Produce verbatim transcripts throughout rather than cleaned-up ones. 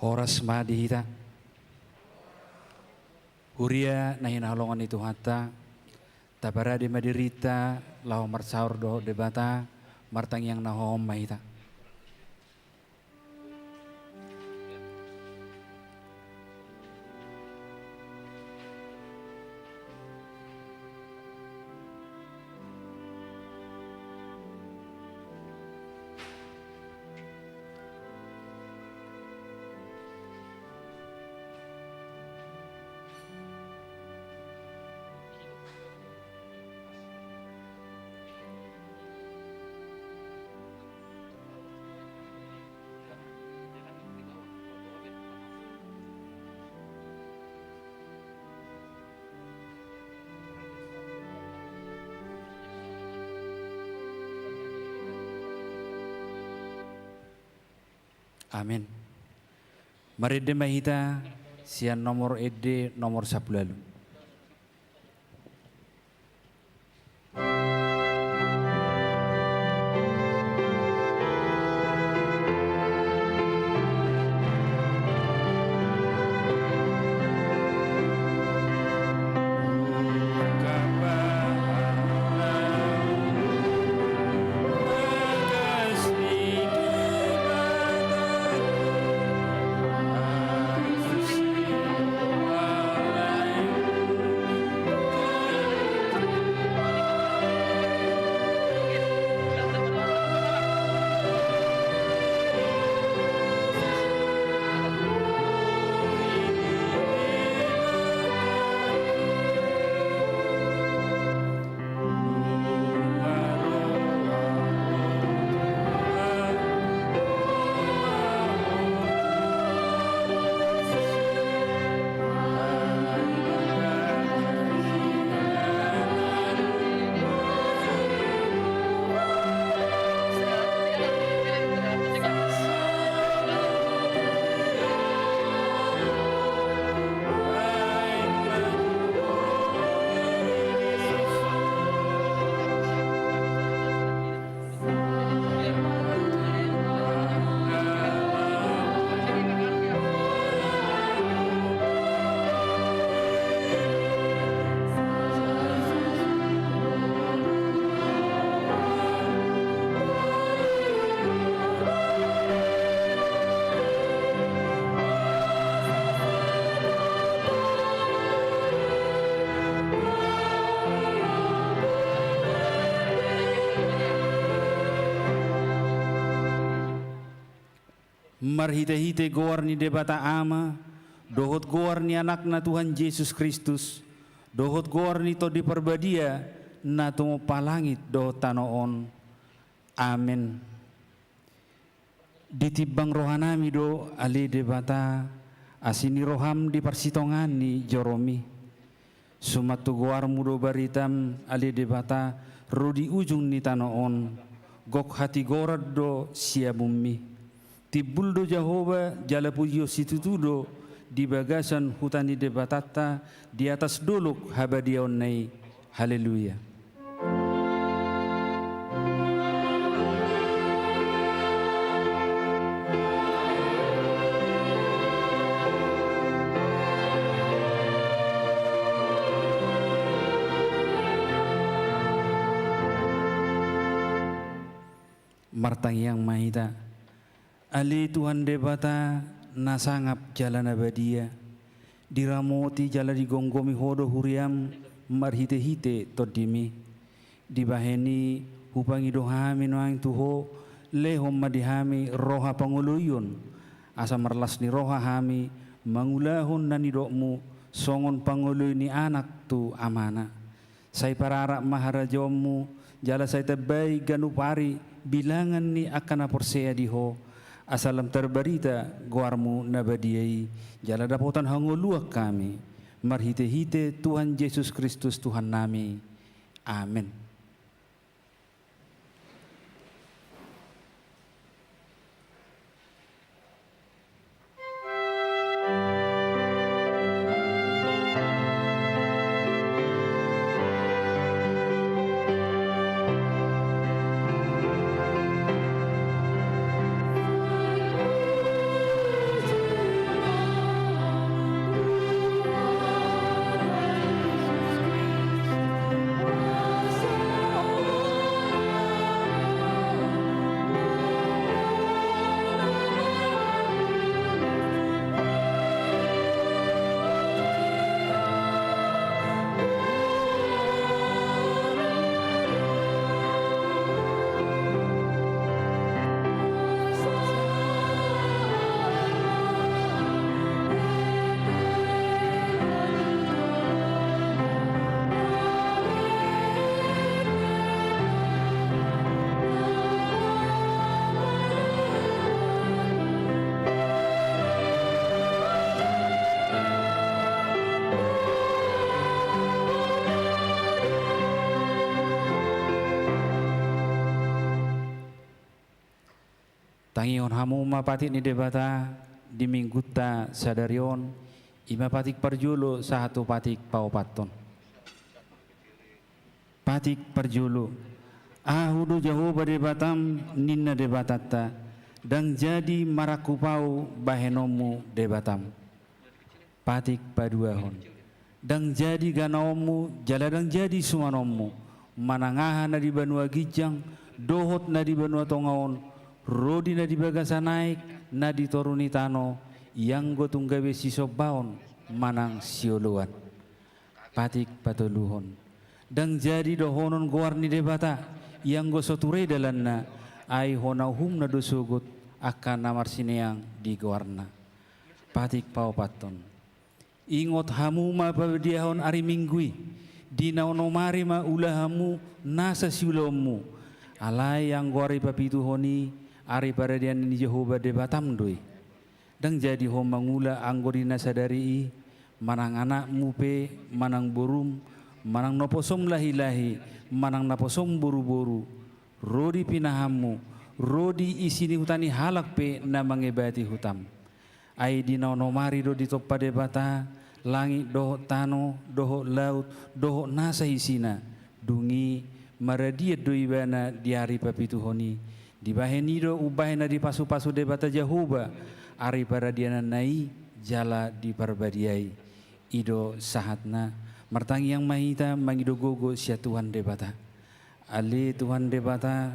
Horas ma di hita. Huria na hinaholongan ni Tuhanta, taparade ma dirinta laho marsaor dohot Debata, martangiang na hohom ma hita. Amin. Marende ma hita sian nomor ende nomor sampulu ualu. Marhitehite goar ni Debata Ama, dohot goar ni Anakna Tuhan Jesus Kristus, dohot goar ni Tondi Parbadia, na tumompa langit dohot tano on. Amen. Ditimbang rohanami do, ale Debata, asi ni roham di parsitongaan ni joromi. Suman tu goarmu do baritam, ale Debata, ro di ujung ni tano on, gok hatigoran do siamunmi. Timbul do Jahowa, jala pujion situtu do di bagasan huta ni Debatanta, di atas dolok habadiaonna i. Haleluya. Martangiang ma hita. Ale Tuhan Debata, na sangap jala na badia, diramoti jala digomgomi Ho do huriam marhitehite Tondimi. Dibahen i hupangido hami nuaeng tu Ho, lehon ma di hami roha pangoloion, asa marlas ni roha hami mangulahon na nidokmu songon pangoloi ni anak tu amana. Sai pararak ma harajaonmu, jala sai tambai ganup ari bilangan ni angka na porsea di Ho, asa lam tarbarita goarmu na badia i, jala dapotan hangoluan hami, marhitehite Tuhan Jesus Kristus Tuhannami. Amen. Tangihon hamu ma patik ni Debata di minggunta sadari on, i ma patik parjolo sahat tu patik paopathon. Patik parjolo. Ahu do Jahowa Debatam, ninna Debatanta, ndang jadi marangkup ahu bahenonmu Debatam. Patik paduahon. Ndang jadi ganaonmu, jala ndang jadi sumanonmu, manang aha na di banua ginjang, dohot na di banua tonga on, ro di na di bagasan aek, na di toru ni tano, ianggo tung gabe sisombaon, manang sioloan. Patik patoluhon. Ndang jadi dohonon goar ni Debata, ianggo so ture dalanna, ai hona uhumna do sogot, angka na marsineang di goarna. Patik paopathon. Ingot hamu ma padiahon ari Minggu i, di na onom ari ma ulahanmu nasa siulaonmu, alai anggo ari papituhon i, ari paradian ni Jahowa Debatam do i. Ndang jadi ho mangula anggo di na sadari i, manang anakmu pe, manang borum, manang naposom lahilahi, manang naposom boruboru, ro di pinahanmu, ro di isi ni huta ni halak pe na mangebati hutam. Ai di na onom ari do ditompa Debata langit dohot tano, dohot laut, dohot nasa isina. Dung i maradian do ibana di ari papituhon i. Dibahen i do umbahen na dipasupasu Debata Jahowa ari paradiananna i jala diparbadiai. I do sahatna. Martangiang ma hita mangido gogo sian Tuhan Debata. Ale Tuhan Debata.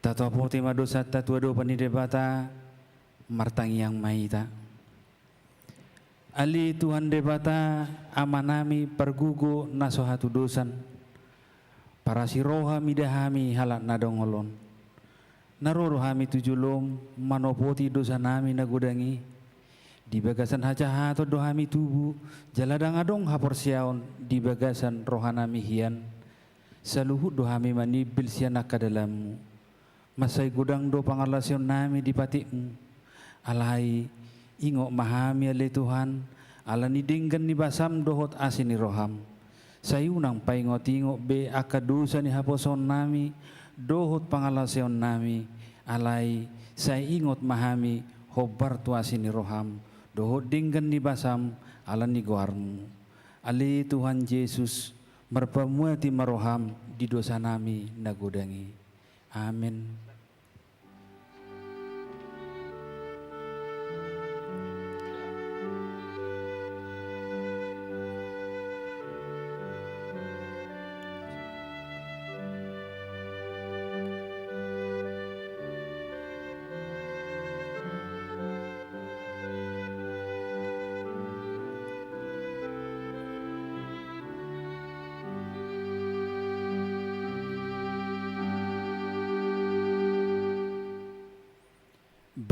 Tatopoti ma dosanta tu adopan ni Debata, martangiang ma hita. Ale Tuhan Debata, Amanami pargogo na so hatudosan, parasi roha mida hami halak na dongol on. Na ro do hami tu jolom manopoti dosanami na godang i. Di bagasan hajahaton do hami tubu, jala ndang adong haporseaon di bagasan rohanami hian. Saluhut do hami manimbil sian angka dalanmu. Mansai godang do pangalaosionnami di patikmu. Alai, Ingot ma hami ale Tuhan, ala ni denggan ni basam dohot asi ni roham. Sai unang paingot-ingot be angka dosa ni haposoonnami dohot pangalaoseonnami, alai sai ingot ma hami hombar tu asi ni roham dohot denggan ni basam ala ni goarmu. Ale Tuhan Jesus, marpamuati ma roham di dosanami na godang i. Amen.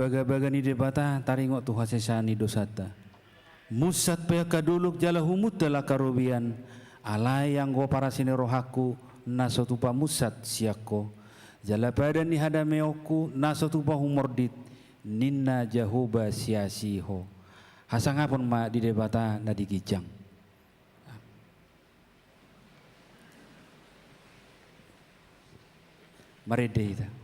Bagabaga ni Debata taringot tu hasesaan ni dosanta. Munsat pe angka dolok jala humuntal angka robean, alai anggo parasi ni rohangku na so tupa munsat sian Ho. Jala padan ni hadameonku na so tupa humordit, ninna Jahowa siasi Ho. Hasangapon ma di Debata na di ginjang. Marende hita.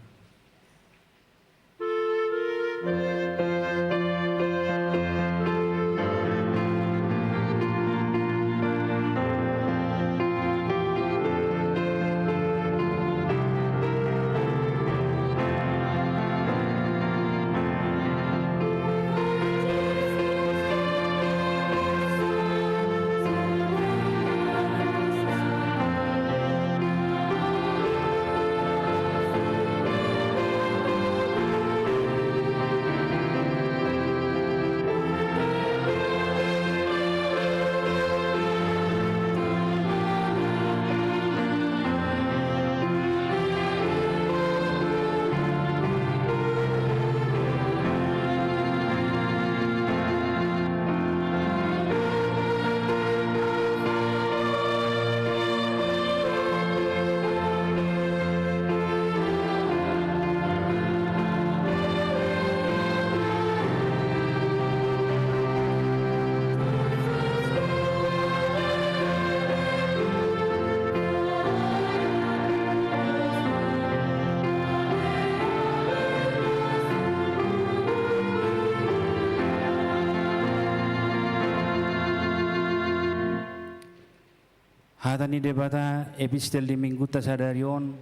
Hata ni Debata, epistel di Minggunta sadari on,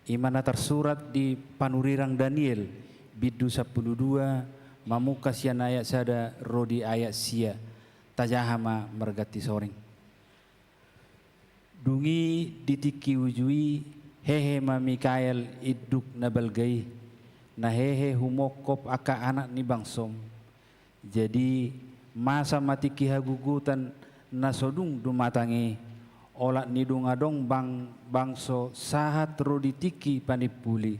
i ma na tarsurat di panurirang Daniel, bindu sampulu dua, mamungka sian ayat sada ro di ayat sia. Tajaha ma marganti soring. Dung i di tingki uju i, hehe ma Mikael induk na balga i, na hehe humongkop angka anak ni bangsom. Jadi, masa ma tingki hagogotan na so dung dumatang i, olat ni dung adong bang-, bangso sahat ro di tingki panimpuli.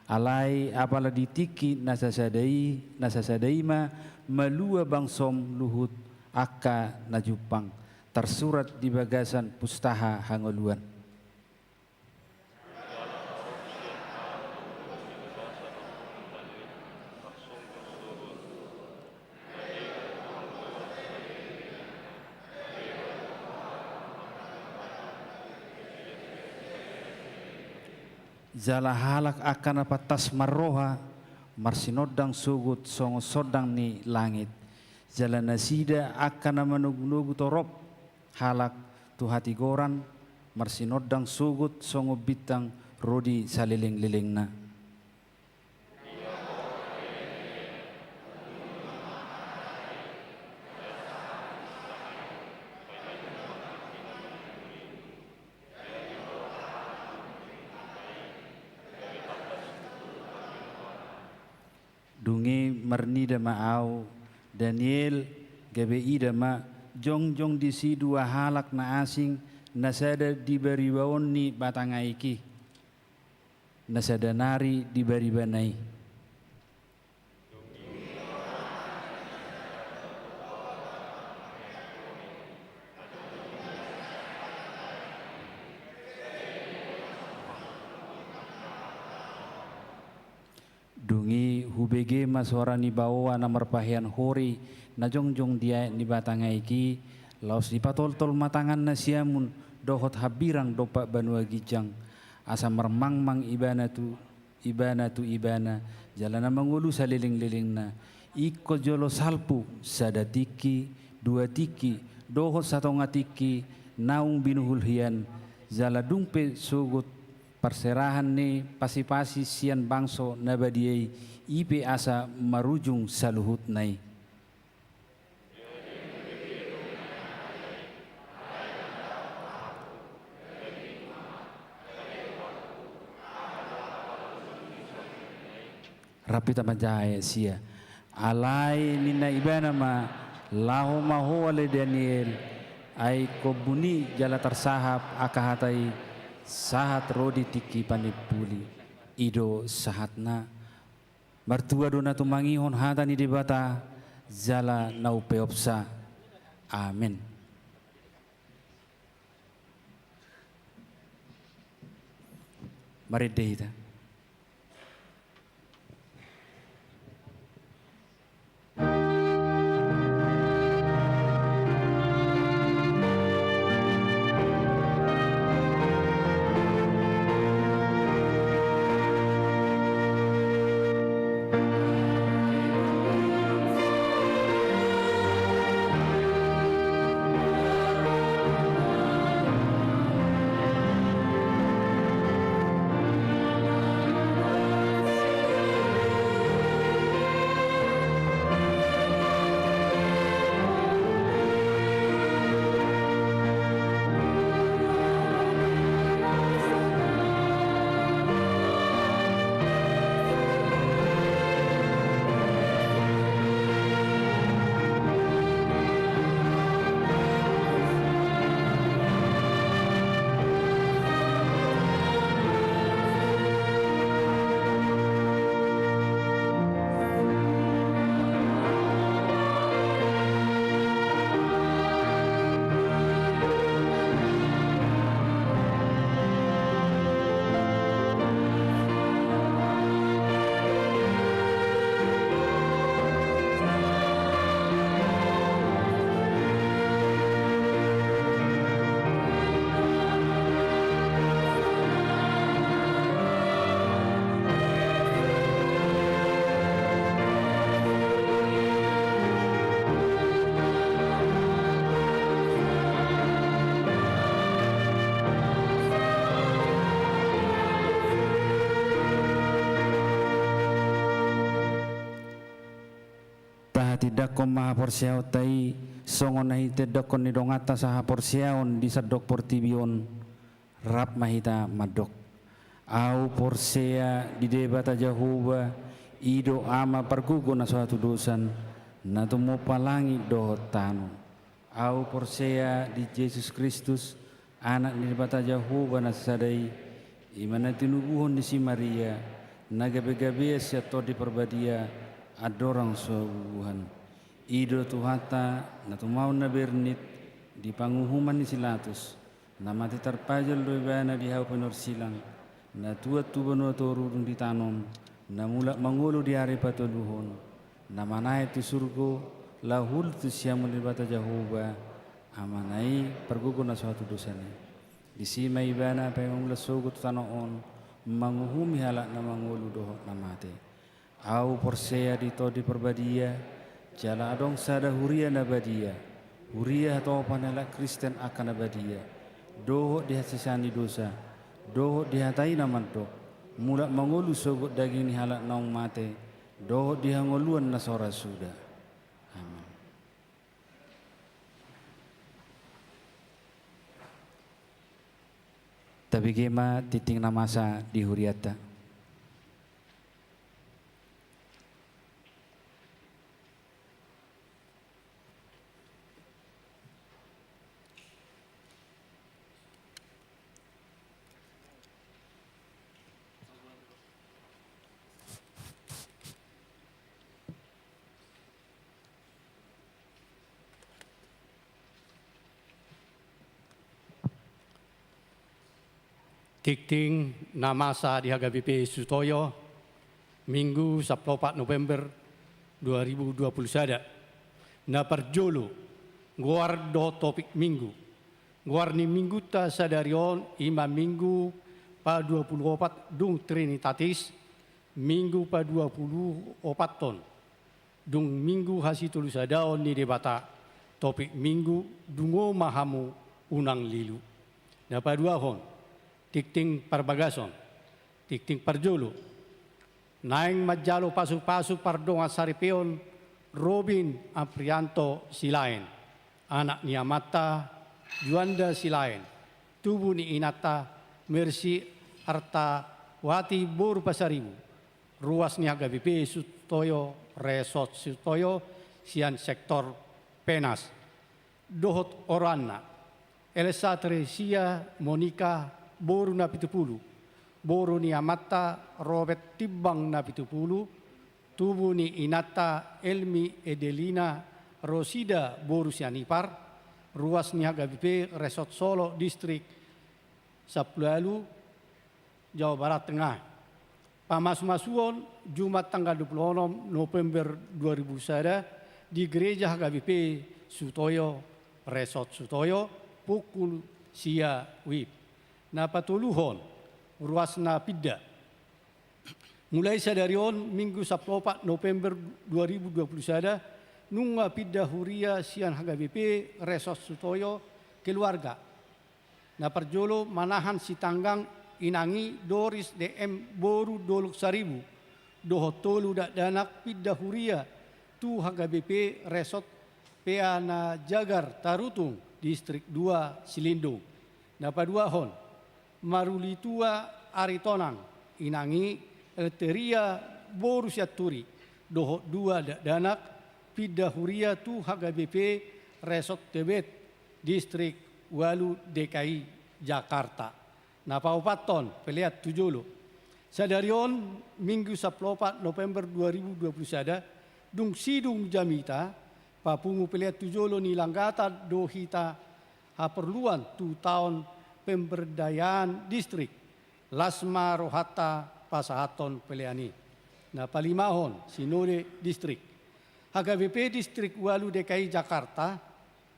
Alai apala di tingki na sasada i, na sasada i ma malua bangsom luhut angka na jumpang. Tarsurat di bagasan Pustaha Hangoluan. Jala halak angka na pantas marroha, marsinondang sogot songon sondang ni langit. Jala nasida angka na manogunogu torop halak tu hatigoran, marsinondang sogot songon bintang ro di salelenglelengna. Dung i marnida ma ahu, Daniel, gabe ida ma, jongjong disi dua halak na asing, na sada di baribaon ni batang aek i, na sada nari di baribana i. Dung i Hubege ma soara ni baoa na marpahean hori na jongjong di aek ni batang aek i, laos dipatoltol ma tanganna siamun dohot hambirang dompak banua ginjang, asa marmangmang ibana tu ibana tu ibana, jala na mangolu salelenglelengna. Ingkon jolo salpu sada tingki, dua tingki, dohot satonga tingki naung binuhul hian, jala dung pe sogot parserahan ni pasipasi sian bangso na badia i, i pe asa marujung saluhutna i. Rap hita manjaha aek sia. Alai ninna ibana ma, laho ma ho ale Daniel, ai ingkon buni jala tarsahap angka hata i, sahat ro di tingki panimpuli. I do sahatna. Martua do na tumangihon hata ni Debata, jala na umpeopsa. Amen. Marende hita. Tahatindangkon ma haporseaonta i, songon na hinitindangkon ni donganta sahaporseaon di sandok portibi on. Rap ma hita mandok. Ahu porsea di Debata Jahowa, i do Ama pargogo na so hatudosan, na tumompa langit dohot tano. Ahu porsea di Jesus Kristus, Anak ni Debata Jahowa na sasada i, i ma na tinubuhon ni si Maria, na gabegabean sian Tondi Parbadia, andorang so bubuhan. I do Tuhanta, na tumaon na bernit, di panguhuman ni si Latus, na mate tarpajal do ibana di hau pinorsilang, na tuat tu banua toru dung ditanom, na mulak mangolu di ari patoluhon, na manaek tu surgo, laho hundul tu siamun ni Debata Jahowa, Amana i, pargogo na so hatudosan i. Disi ma ibana paima mulak sogot tu tano on, manguhumi halak na mangolu dohot na mate. Ahu porsea di Tondi Parbadia, jala adong sada huria na badia, huria hatopan halak Kristen angka na badia, dohot di hasesaan ni dosa, dohot di hata i na mandok, mulak mangolu sogot daging ni halak naung mate, dohot di hangoluan na so ra suda. Amen. Tabege ma tingting na masa di hurianta. Tingting na masa di H K B P Sutoyo, Minggu sampulu opat November dua ribu dua puluh sada. Na parjolo, goar dohot topik minggu. Goar ni minggunta sadari on i ma minggu pa dua puluh opat dung Trinitatis, minggu pa dua puluh opathon, dung minggu hasitolusadaon ni Debata. Topik minggu: Dungo ma hamu, unang lilu. Na paduahon, tingting parbagason. Tingting parjolo, naeng manjalo pasupasu pardongan saripeon Robin Aprianto Silaen, anak ni amanta Juanda Silaen, tubu ni inanta Mersi Artawati boru Pasaribu, ruas ni H K B P Sutoyo, Resort Sutoyo, sian sektor Penas. Dohot oroanna: Elsa Tresia Monika boru Napitupulu, boru ni amanta Robert Timbang Napitupulu, tubu ni inanta Elmi Edelina Rosida boru Sianipar, ruas ni H K B P Resort Solo, Distrik Sampulu Ualu, Jawa Barat Tengah. Pamasumasuon Jumat tanggal dua puluh onom November dua ribu sada di Gereja H K B P Sutoyo, Resort Sutoyo, pukul sia WIB. Na patoluhon, ruas na pinda. Mulai sadari on, Minggu sampulu opat November dua ribu dua puluh sada, nunga pinda huria sian H K B P Resort Sutoyo keluarga. Na parjolo, manahan sitanggang inang i Doris D M boru Dolok Saribu, dohot tolu dakdanak pinda huria tu H K B P Resort Pea na Jagar Tarutung, Distrik dua Silindung. Na paduahon, maruli tua Aritonang, inang i Elteria boru Sianturi, dohot dua dakdanak pinda huria tu H K B P Resort Tebet, Distrik Ualu D K I Jakarta. Na paopathon, pelean tu jolo. Sadari on, Minggu sampulu opat November dua ribu dua puluh sada, dung sidung jamita, papungu pelean tu jolo ni langgatan do hita haporluan tu taon pemberdayaan distrik. Las ma rohanta pasahathon pelean i. Na palimahon, Sinode Distrik. H K B P Distrik Ualu D K I Jakarta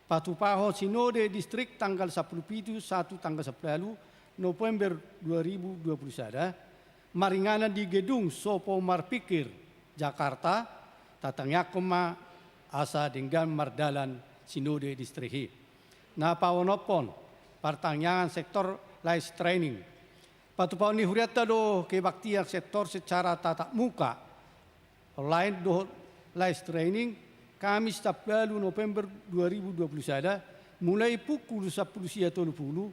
patupahon Sinode Distrik tanggal sampulu pitu sahat tu tanggal sampulu ualu November dua ribu dua puluh sada, maringanan di Gedung Sopo Marpikir, Jakarta. Tatangiangkon ma asa denggan mardalan Sinode Distrik i. Na paonomhon, partangiangan sektor life training. Patupahon ni hurianta do kebaktian sektor secara tatap muka, online dohot live streaming, Kamis sampulu ualu November dua ribu dua puluh sada, mulai pukul sampulu sia tolu pulu,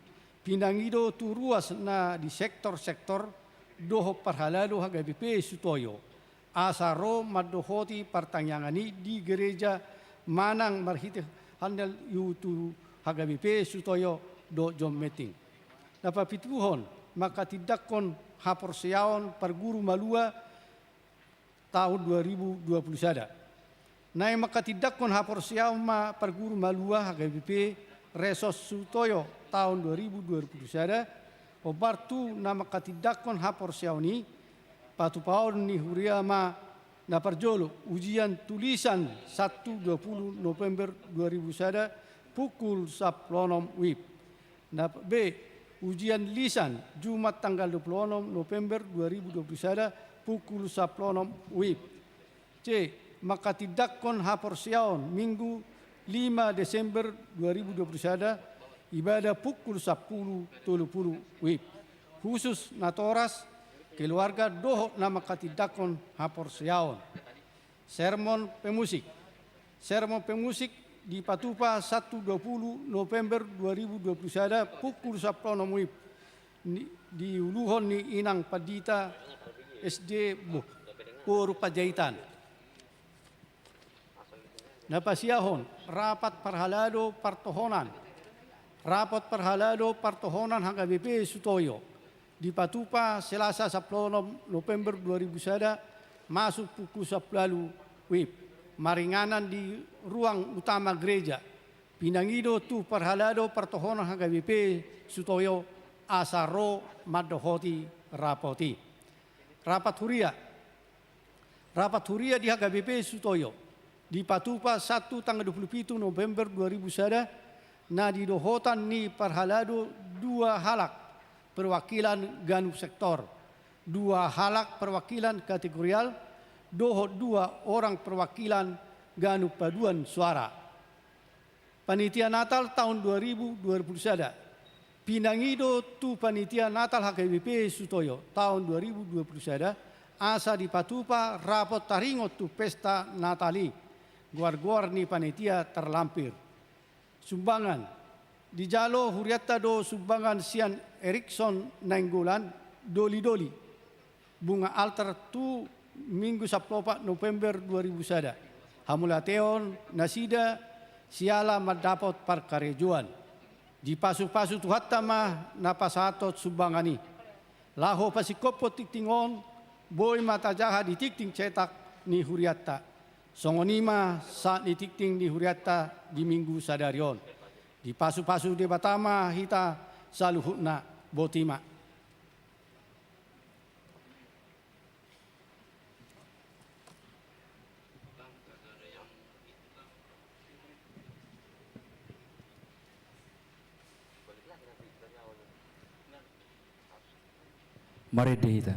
pinangido tu ruas na di sektor-sektor dohot parhalado H K B P Sutoyo, asa ro mandohoti partangiangan i di gereja manang marhite handal YouTube H K B P Sutoyo dohot Zoom meeting. Na papituhon, mangkatindangkon haporseaon parguru malua taon dua ribu dua puluh sada. Naeng mangkatindangkon haporseaon ma parguru malua H K B P Resort Sutoyo taon dua ribu dua puluh sada, hombar tu na mangkatindangkon haporseaon i, patupahon ni huria ma na parjolo, ujian tulisan Sabtu dua pulu November dua ribu sada, pukul sampulu onom WIB. Na B, ujian lisan, Jumat tanggal dua pulu onom November dua ribu dua pulu sada, pukul sampulu onom WIB. C, mangkatindangkon haporseaon, Minggu lima Desember dua ribu dua pulu sada, ibadah pukul sampulu tolu pulu WIB. Khusus natoras, keluarga dohot na mangkatindangkon haporseaon. Sermon pemusik. Sermon pemusik dipatupa Sabtu dua pulu November dua ribu dua pulu sada pukul sampulu onom WIB. Ni, diuluhon ni Inang Pandita S D Bo-, boru Panjaitan. Na pasiahon, rapat parhalado partohonan. Rapat parhalado partohonan H K B P Sutoyo dipatupa Selasa sampulu onom November dua ribu sada, masuk pukul sampulu ualu WIB, maringanan di ruang utama gereja. Pinangido tu parhalado partohonan H K B P Sutoyo asa ro mandohoti rapat i. Rapat huria. Rapat huria di H K B P Sutoyo dipatupa Sabtu tanggal dua puluh pitu November dua ribu sada, na di dohotan ni parhalado dua halak perwakilan ganup sektor, dua halak perwakilan kategorial, dohot dua orang perwakilan ganup paduan suara. Panitia Natal taon dua ribu dua puluh sada. Pinangido tu panitia Natal H K B P Sutoyo taon dua ribu dua puluh sada, asa dipatupa rapot taringot tu pesta Natal i, goar-goar ni panitia tarlampir. Sumbangan. Dijalo hurianta do sumbangan sian Erikson Nainggolan, doli-doli. Bunga altar tu Minggu sampulu opat November dua ribu sada. Hamauliateon nasida siala mandapot parkarejoan. Dipasu-pasu Tuhanta ma na pasahathon sumbangan i. Laho pasingkophon tingting on, boi ma tajaha di tingting cetak ni hurianta. Songon i ma sahat ni tingting ni hurianta di Minggu sadari on. Dipasu-pasu Debata ma hita saluhutna. Boti ma. Marende hita.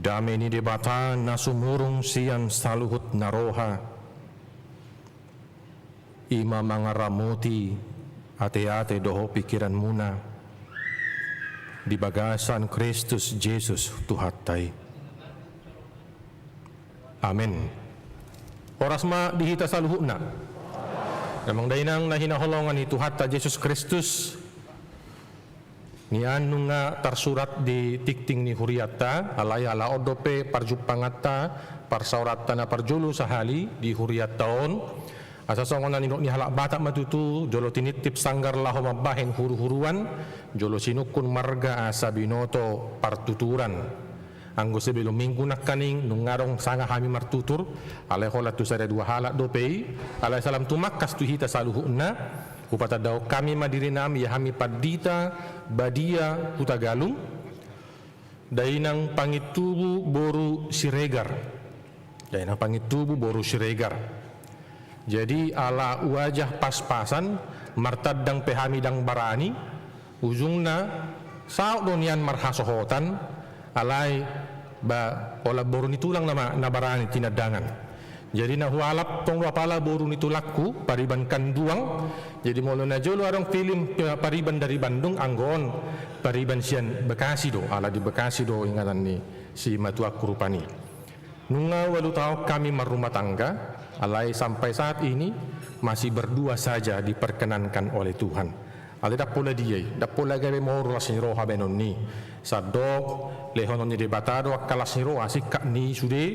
Dame ni Debata na sumurung sian saluhut na roha, i ma mangaramoti ateate dohot pingkiranmuna di bagasan Kristus Jesus Tuhanta i. Amen. Horas ma di hita saluhutna. Amang dainang na hinaholongan ni Tuhanta Jesus Kristus, nian nunga tarsurat di tingting ni hurianta, alai ala on dope parjumpanganta, parsaoranta na parjolo sahali di hurianta on. Asa songon na nidok ni halak Batak ma tutu, jolo tinitip sanggar laho mambahen huruhuruan, jolo sinungkun marga asa binoto partuturan. Anggo sebelum minggu nangkaning, nunga adong sanga hami martutur, alai holan tu sada dua halak dope i, alai salam tumangkas tu hita saluhutna, hupatandahon hami ma dirinami, ia hami pandita badia Hutagalung, dainang Pangintubu boru Siregar. Dainang Pangintubu boru Siregar. Jadi, ala wajah paspasan, martandang pe hami ndang barani, ujungna, saut do nian marhasohotan, alai, ba, holan boru ni tulang nama, na barani tinandangan. Jadi, na hualap tong do apala boru ni tulangku, pariban Kanduang. Jadi, molo na jolo adong film, eh, pariban dari Bandung, anggo on, pariban sian Bekasi do, ala di Bekasi do inganan ni simatuangku rupani. Nunga ualu taon hami marrumah tangga, alai sampai saat ini masih berdua saja diperkenankan oleh Tuhan. Alai ndang pola dia i, ndang pola gabe moru las ni roha baenonna i. Sandok lehonon ni Debata do angka las ni roha singkat ni sude,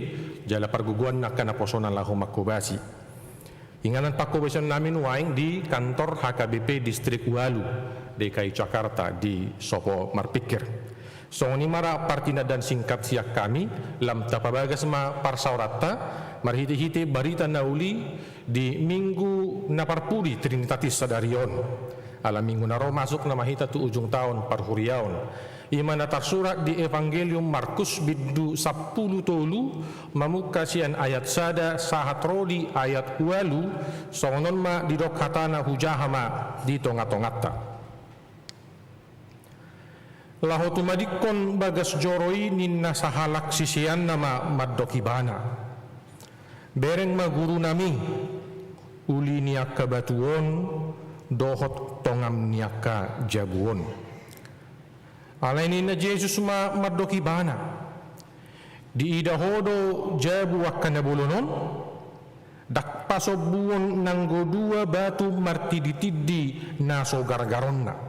jala pargogoanna angka naposona laho manghobasi. Inganan panghobasionami nuaeng di kantor H K B P Distrik Ualu, D K I Jakarta, di Sopo Marpingkir. Songon i ma ra partinandan singkat sian hami, lam tapabagas ma parsaoranta, marhitehite barita na uli di Minggu na parpudi Trinitatis sadari on. Ala minggu na ro masuk nama hita tu ujung taon parhuriaon. I ma na tarsurat di Evangelium Markus bindu sampulu tolu, mamungka sian ayat sada sahat ro di ayat ualu, songon on ma didok hatana, hujaha ma di tongatonganta. Laho tumadingkon bagas joro i ninna sahalak siseanna ma mandok ibana: Bereng ma gurunami, uli ni angka batu on, dohot tongam ni angka jabu on. Alai ninna Jesus ma mandok ibana: Diida ho do jabu angka na bolon on? Ndang pasombuon nanggo dua batu martinditindi na so gargaronna.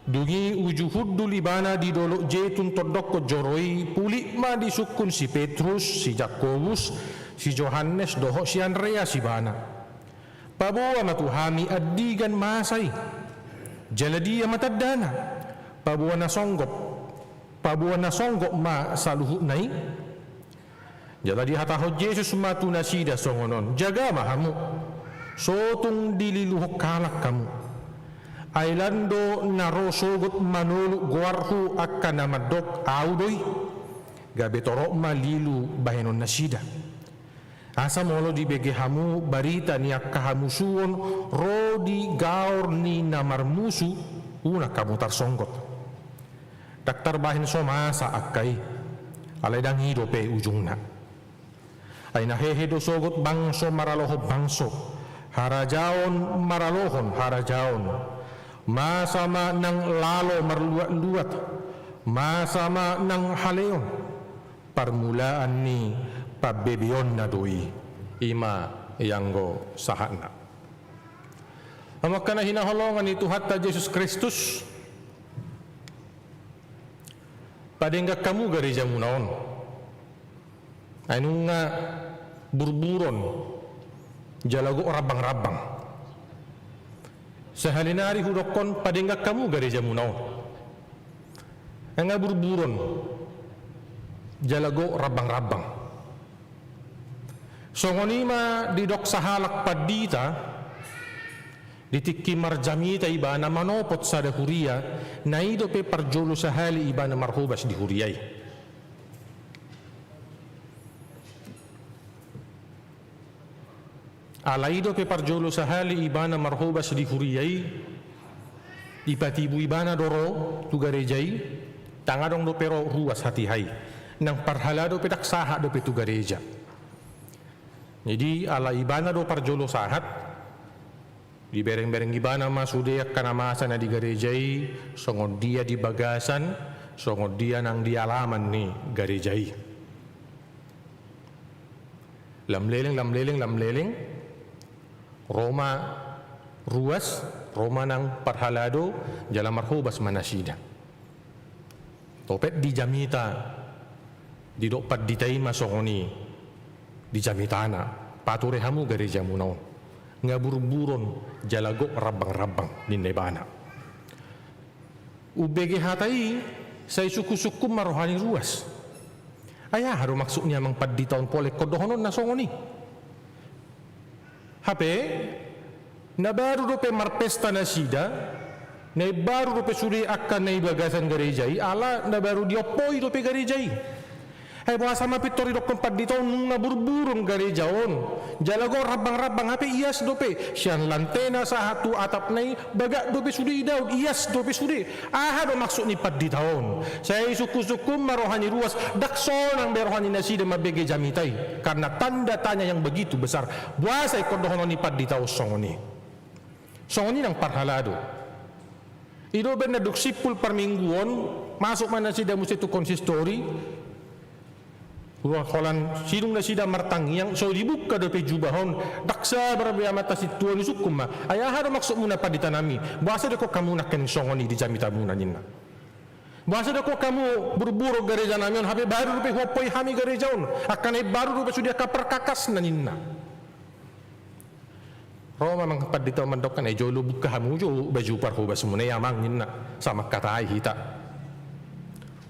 Dung i uju hundul ibana di dolok Jetun tondokkon joro i, pulik ma disungkun si Petrus, si Jakobus, si Johannes dohot si Andreas ibana. Paboa ma tu hami andigan masa i. Jala dia ma tandana? Paboa na songgop, paboa na songgop ma saluhutna i? Jala dihatahon Jesus ma tu nasida songon on: Jaga ma hamu, so tung dililuhon halak hamu. Ai lan do na ro sogot manoluk goarhu angka na mandok: Ahu do i. Gabe torop ma lilu bahenon nasida. Asa molo dibege hamu barita ni angka hamusuon ro di gaor ni na marmusu, unang hamu tarsonggot. Ndang tarbahen so masa angka i, alai ndang i dope ujungna. Ai na hehe do sogot bangso maralohon bangso, harajaon maralohon harajaon. Masa ma nang lalo marluat-luat, masa ma nang haleon. Parmulaan ni pambebeonna do i, i ma ianggo sahatna. Angka na hinaholongan ni Tuhanta Jesus Kristus, padenggan hamu garejamuna on. Ai nunga burburon, jala gok rambang-rambang. Sahali nari hudokkon padenggan hamu garejamuna on. Ai nunga burburon, jala gok rambang-rambang. Songon i ma didok sahalak pandita, di tingki marjamita ibana manopot sada huria, na i dope parjolo sahali ibana marhobas di huria i. Ala i dope parjolo sahali ibana marhobas di huria i, dipatibu ibana do ro tu gareja i, Ndang adong dope ro ruas hatiha i. Nang parhalado pe ndang sahat dope tu gareja. Jadi, ala ibana do parjolo sahat, dibereng-bereng ibana ma sude angka na masa na di gareja i, songon dia di bagasan, songon dia nang di alaman ni gareja i. Lam leleng, lam leleng, lam leleng, ro ma ruas, ro ma nang parhalado, jala marhobas ma nasida. Topet dijamita, didok pandita i ma songon i, dijamitana, pature hamu garejamuna on. Nga burburon, jala gok rambang-rambang, ninna ibana. Umbege hata i, sai sungkun-sungkun ma roha ni ruas. Ai aha do maksud ni amang pandita on pola ingkon dohononna songon i? Hape, na baru dope marpesta nasida, na imbaru dope sude angka na di bagasan gareja i, ala na baru diompoi dope gareja i. Ai boasa ma pintor didokkon pandita on nunga burburon gareja on, jala gok rambang-rambang, hape ias dope, sian lantena sahat tu atapna i, bagak dope sude idaon, ias dope sude. Aha do maksud ni pandita on? Sai sungkun-sungkun ma roha ni ruas, ndang sonang be roha ni nasida mambege jamita i, karena tanda tanya yang begitu besar. Boasa ingkon dohonon ni pandita on songon i? Songon i nang parhalado. I do umbahen na dung simpul parmingguon, masuk ma nasida muse tu konsistori. Holan sidung nasida martangiang, so dibuka dope jubah on, ndang sabar be amanta sintua on, disungkun ma. Ai aha do maksudmuna pandita nami? Boasa didokkon hamu nangkining songon i di jamitamuna ninna? Boasa didokkon hamu burburon gareja nami on, hape baru dope huompoi hami gareja on, angka na imbaru dope sude angka parkakasna ninna. Ro ma amang pandita on mandok, ai jolo buka hamu jo baju parhobasmuna i amang ninna, sai mangkatai hita.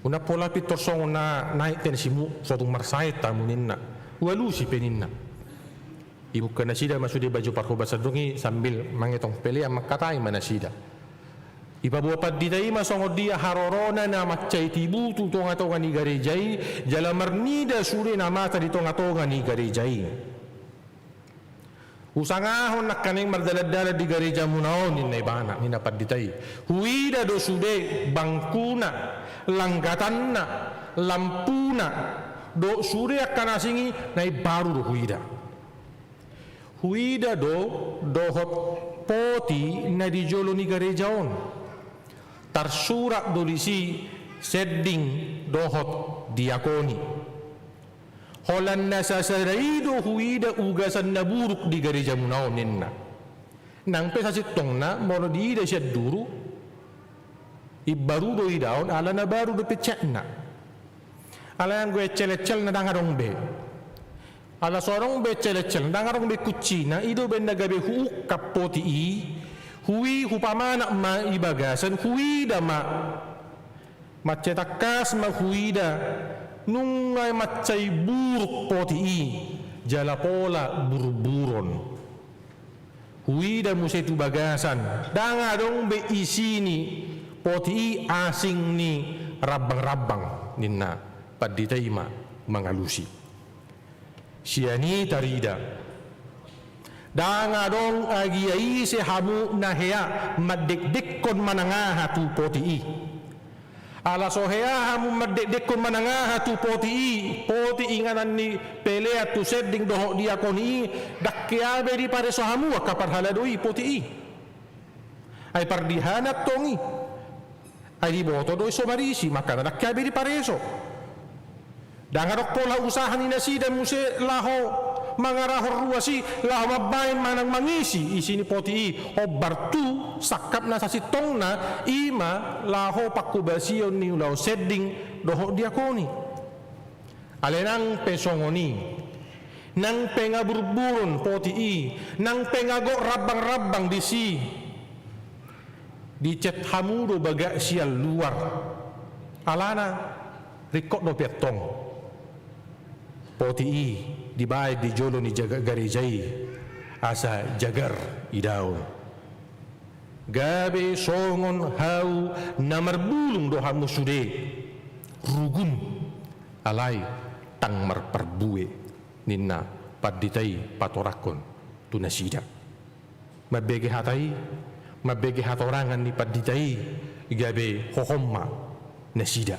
Unang pola pintor songon na naek tensimu, so tung marsaet hamu ninna. Hualusi pe ninna. Dibuka nasida ma sude baju parhobasan dong i sambil mangetong pelean, mangkatai ma nasida. Dipaboa pandita i ma songon dia harorona na mansai tibu tu tonga-tonga ni gareja i, jala marnida sude na masa di tonga-tonga ni gareja i. Husangahon nangkaning mardalan-dalan di garejamuna on, ninna ibana, ninna pandita i. Huida do sude bangkuna, langgatanna, lampuna, dohot sude angka na asing i na imbaru do huida. Huida do dohot poti na di jolo ni gareja on. Tarsurat do disi sending dohot diakoni. Holan na sasada i do huida ugasan na buruk di garejamuna on, ninna. Nang pe sasintongna molo diida sian duru, imbaru do idaon ala na baru dope catna. Ala anggo encel-encelna ndang adong be. Ala so adong be encel-encelna, ndang adong be kuncina, i do umbahen na gabe huungkap poti i, hui hupamanat ma i bagasan, huida ma. Mansai tangkas ma huida, nunga mansai buruk poti i, jala pola burburon. Huida muse tu bagasan, ndang adong be isi ni poti i asing ni rambang-rambang, ninna pandita i ma mangalusi. Sian i tarida. Ndang adong agia ise hamu na hea mandekdekkon manang aha tu poti i. Ala so hea hamu mandekdekkon manang aha tu poti i, poti inganan ni pelean tu sending dohot diakoni i, ndang hea be dipareso hamu angka parhalado i poti i. Ai pardihanan tong i. Ai diboto do i so marisi, makana ndang hea be dipareso. Ndang adong pola usaha ni nasida muse laho mangarahon ruas i, laho mambaen manang mangisi isi ni poti i, hombar tu sangkap na sasintongna, i ma laho pangkobasion ni ulaon sending dohot diakoni. Alai nang pe songon i, nang pe nga burburon poti i, nang pe nga gok rambang-rambang disi, dicet hamu do bagak sian luar. Alana ringkot dope antong poti i dibaen di jolo ni jaga gareja i asa jagar idaon. Gabe songon hau na marbulung do hamu sude, rugum, alai ndang marparbue, ninna pandita i patorangkon tu nasida. Mambege hata i, mambege hatorangan ni pandita i, gabe hohom ma. nasida.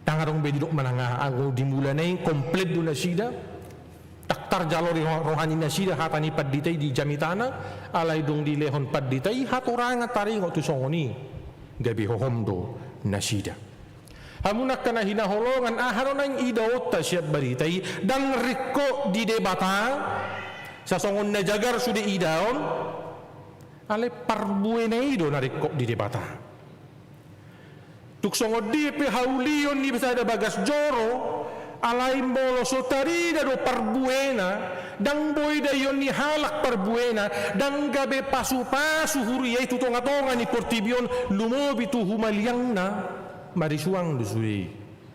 Ndang adong be didok manang aha, anggo di mulana i komplit do nasida. Ndang tarjalo ro-, roha ni nasida hata ni pandita i di jamitana, alai dung dilehon pandita i hatorangan taringot tu songon i, gabe hohom do nasida. Hamu angka na hinaholongan, aha do naeng idaonta sian barita i? Ndang ringkot di Debata, sasongon na jagar sude idaon, alai parbuena i do na ringkot di Debata. Tung songon dia pe haulion ni sada bagas joro, alai molo so tarida do parbuena, ndang boi daion ni halak parbuena, ndang gabe pasupasu huria i tu tongatonga ni portibi on, lumobi tu humaliangna, marisuang do sude i.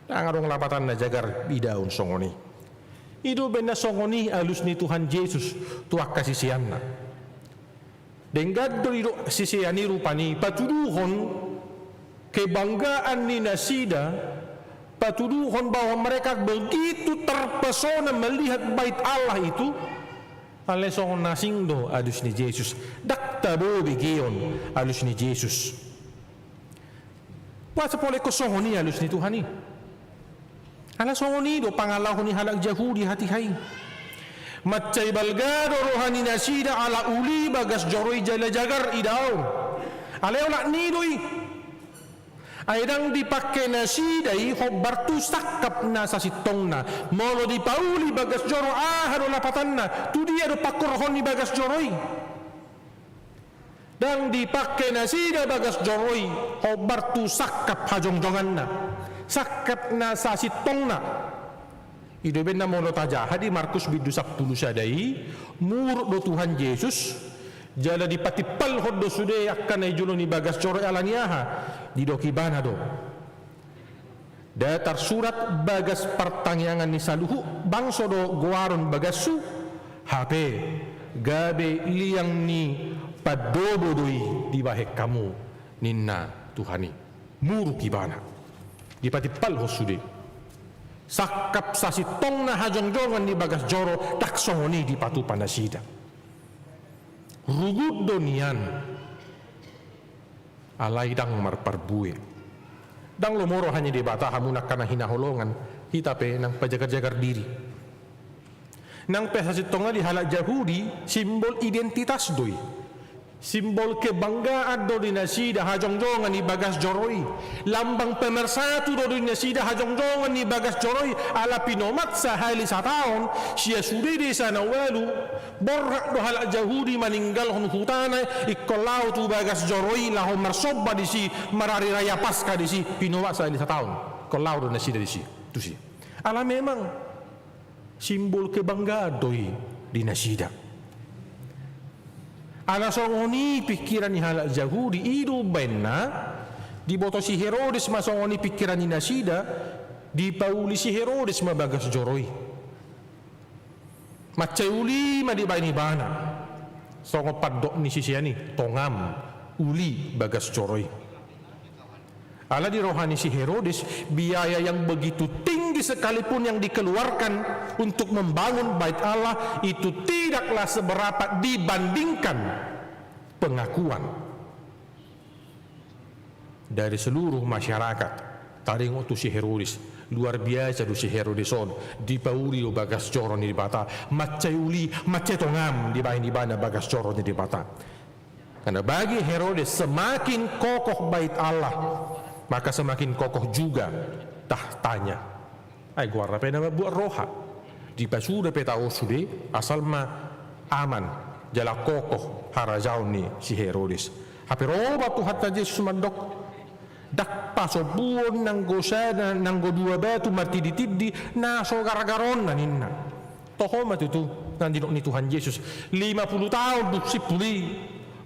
Ndang adong lapatanna jagar idaon songon i. I do umbahen na songon i alus ni Tuhan Jesus tu angka siseanna. Denggan do didok sisean i rupani patuduhon kebanggaan ni nasida, patuduhon bahwa mereka begitu terpesona melihat Bait Allah itu, alai songon na asing do alus ni Jesus. Ndang tabo begeon alus ni Jesus. Boasa pola ingkon songon i alus ni Tuhan i? Ala songon i do pangalaho ni halak Jahudi hatiha i. Mansai balga do roha ni nasida ala uli bagas joro i jala jagar idaon. Alai olat ni i do i. Ai ndang dipangke nasida i hombar tu sangkap na sasintongna. Molo dipauli bagas joro, aha do lapatanna? Tu dia do pangkorhon ni bagas joro i? Ndang dipangke nasida bagas joro i hombar tu sangkap hajongjonganna, sangkap na sasintongna. I do umbahen na molo tajaha di Markus bindu sampulu sada i, muruk do Tuhan Jesus, jala dipatimpalhon do sude angka na di jolo ni bagas joro i. Ala ni aha? Didok ibana do, nda tarsurat bagas partangiangan ni saluhut bangso do goaron bagashu? Hape gabe liang ni pandobo do i dibahen hamu, ninna Tuhan i. Muruk ibana. Dipatimpalhon sude. Sangkap sasintongna hajongjongan ni bagas joro, ndang songon i dipatupa nasida. Rugut do nian. Alai ndang marparbue. Ndang lomo roha ni Debata, hamu angka na hinaholongan, hita pe nang pajagarjagar diri. Nang pe sasintongna di halak Jahudi, simbol identitas do i. Simbol kebanggaan do di nasida hajongjongan ni bagas joro i. Lambang pemersatu do di nasida hajongjongan ni bagas joro i, ala pinomat sahali sataon, sian sude desa na ualu, borhat do halak Jahudi maninggalhon hutana, ingkon laho tu bagas joro i, laho marsomba disi, marari raya Paskah disi, pinomat sahali sataon. Ingkon laho do nasida disi, tusi. Ala memang simbol kebanggaan do i di nasida. Ala songon i pikiran ni halak Jahudi, i do umbahen na diboto si Herodes ma songon i pikiran ni nasida, dipauli si Herodes ma bagas joro i. Mansai uli ma dibahen ibana. Songon pandok ni sisean i, tongam, uli bagas joro i. Ala di roha ni si Herodes, biaya yang begitu tinggi sekalipun yang dikeluarkan untuk membangun Bait Allah itu tidaklah seberapa dibandingkan pengakuan dari seluruh masyarakat. Taringot tu si Herodes, luar biasa do si Herodes on, dipauli do bagas joro ni Debata, mansai uli, mansai tongam dibahen ibana bagas joro ni Debata. Karena bagi Herodes, semakin kokoh Bait Allah, maka semakin kokoh juga tahtanya. Ai goarna pe na mambuat roha. Dipasuda pe taon sude, asal ma aman, jala kokoh harajaon ni si Herodes. Hape ro ma Tuhanta Jesus mandok, ndang pasombuon nanggo sada, nanggo dua batu martinditindi na so gargaronna, ninna. Toho ma tutu na nidok ni Tuhan Jesus, lima pulu taon dung simpul i,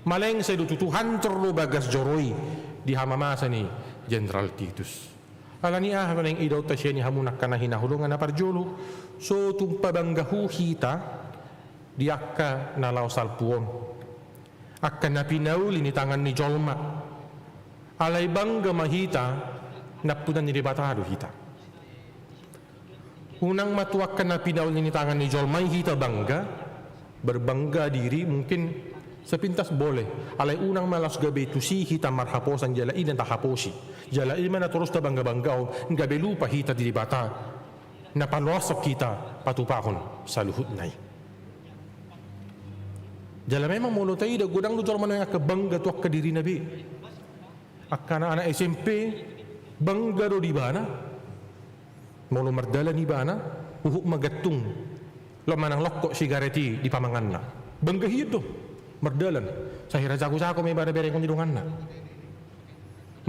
malengse do tutu, hancor do bagas joro i di hamamasa ni Jenderal Titus. Ala ni aha do naeng idaonta sian i, hamu angka na hinaholongan, na parjolo, so tung pabangga hu hita di angka na laho salpu on, angka na pinauli ni tangan ni jolma. Alai bangga ma hita, nampunan ni Debata do hita. Unang ma tu angka na pinauli ni tangan ni jolma i hita bangga, berbangga diri, mungkin Sepintas boleh, alai unang ma laos gabe tusi hita marhaposan jala i na tahaposi. Jala i ma na torus tabangga-banggahon, gabe lupa hita di Debata na panoashon hita patupahon saluhutna i. Jala memang molo taida godang do jolma na angka bangga tu angka dirina be. Angka anak-anak S M P bangga do di ibana. Molo mardalan ibana, huhut ma gantung, lo manang lokkot sigaret i di pamanganna. Bangga hian do. Mardalan, sai hira jago-jago ma ibana berengon di donganna.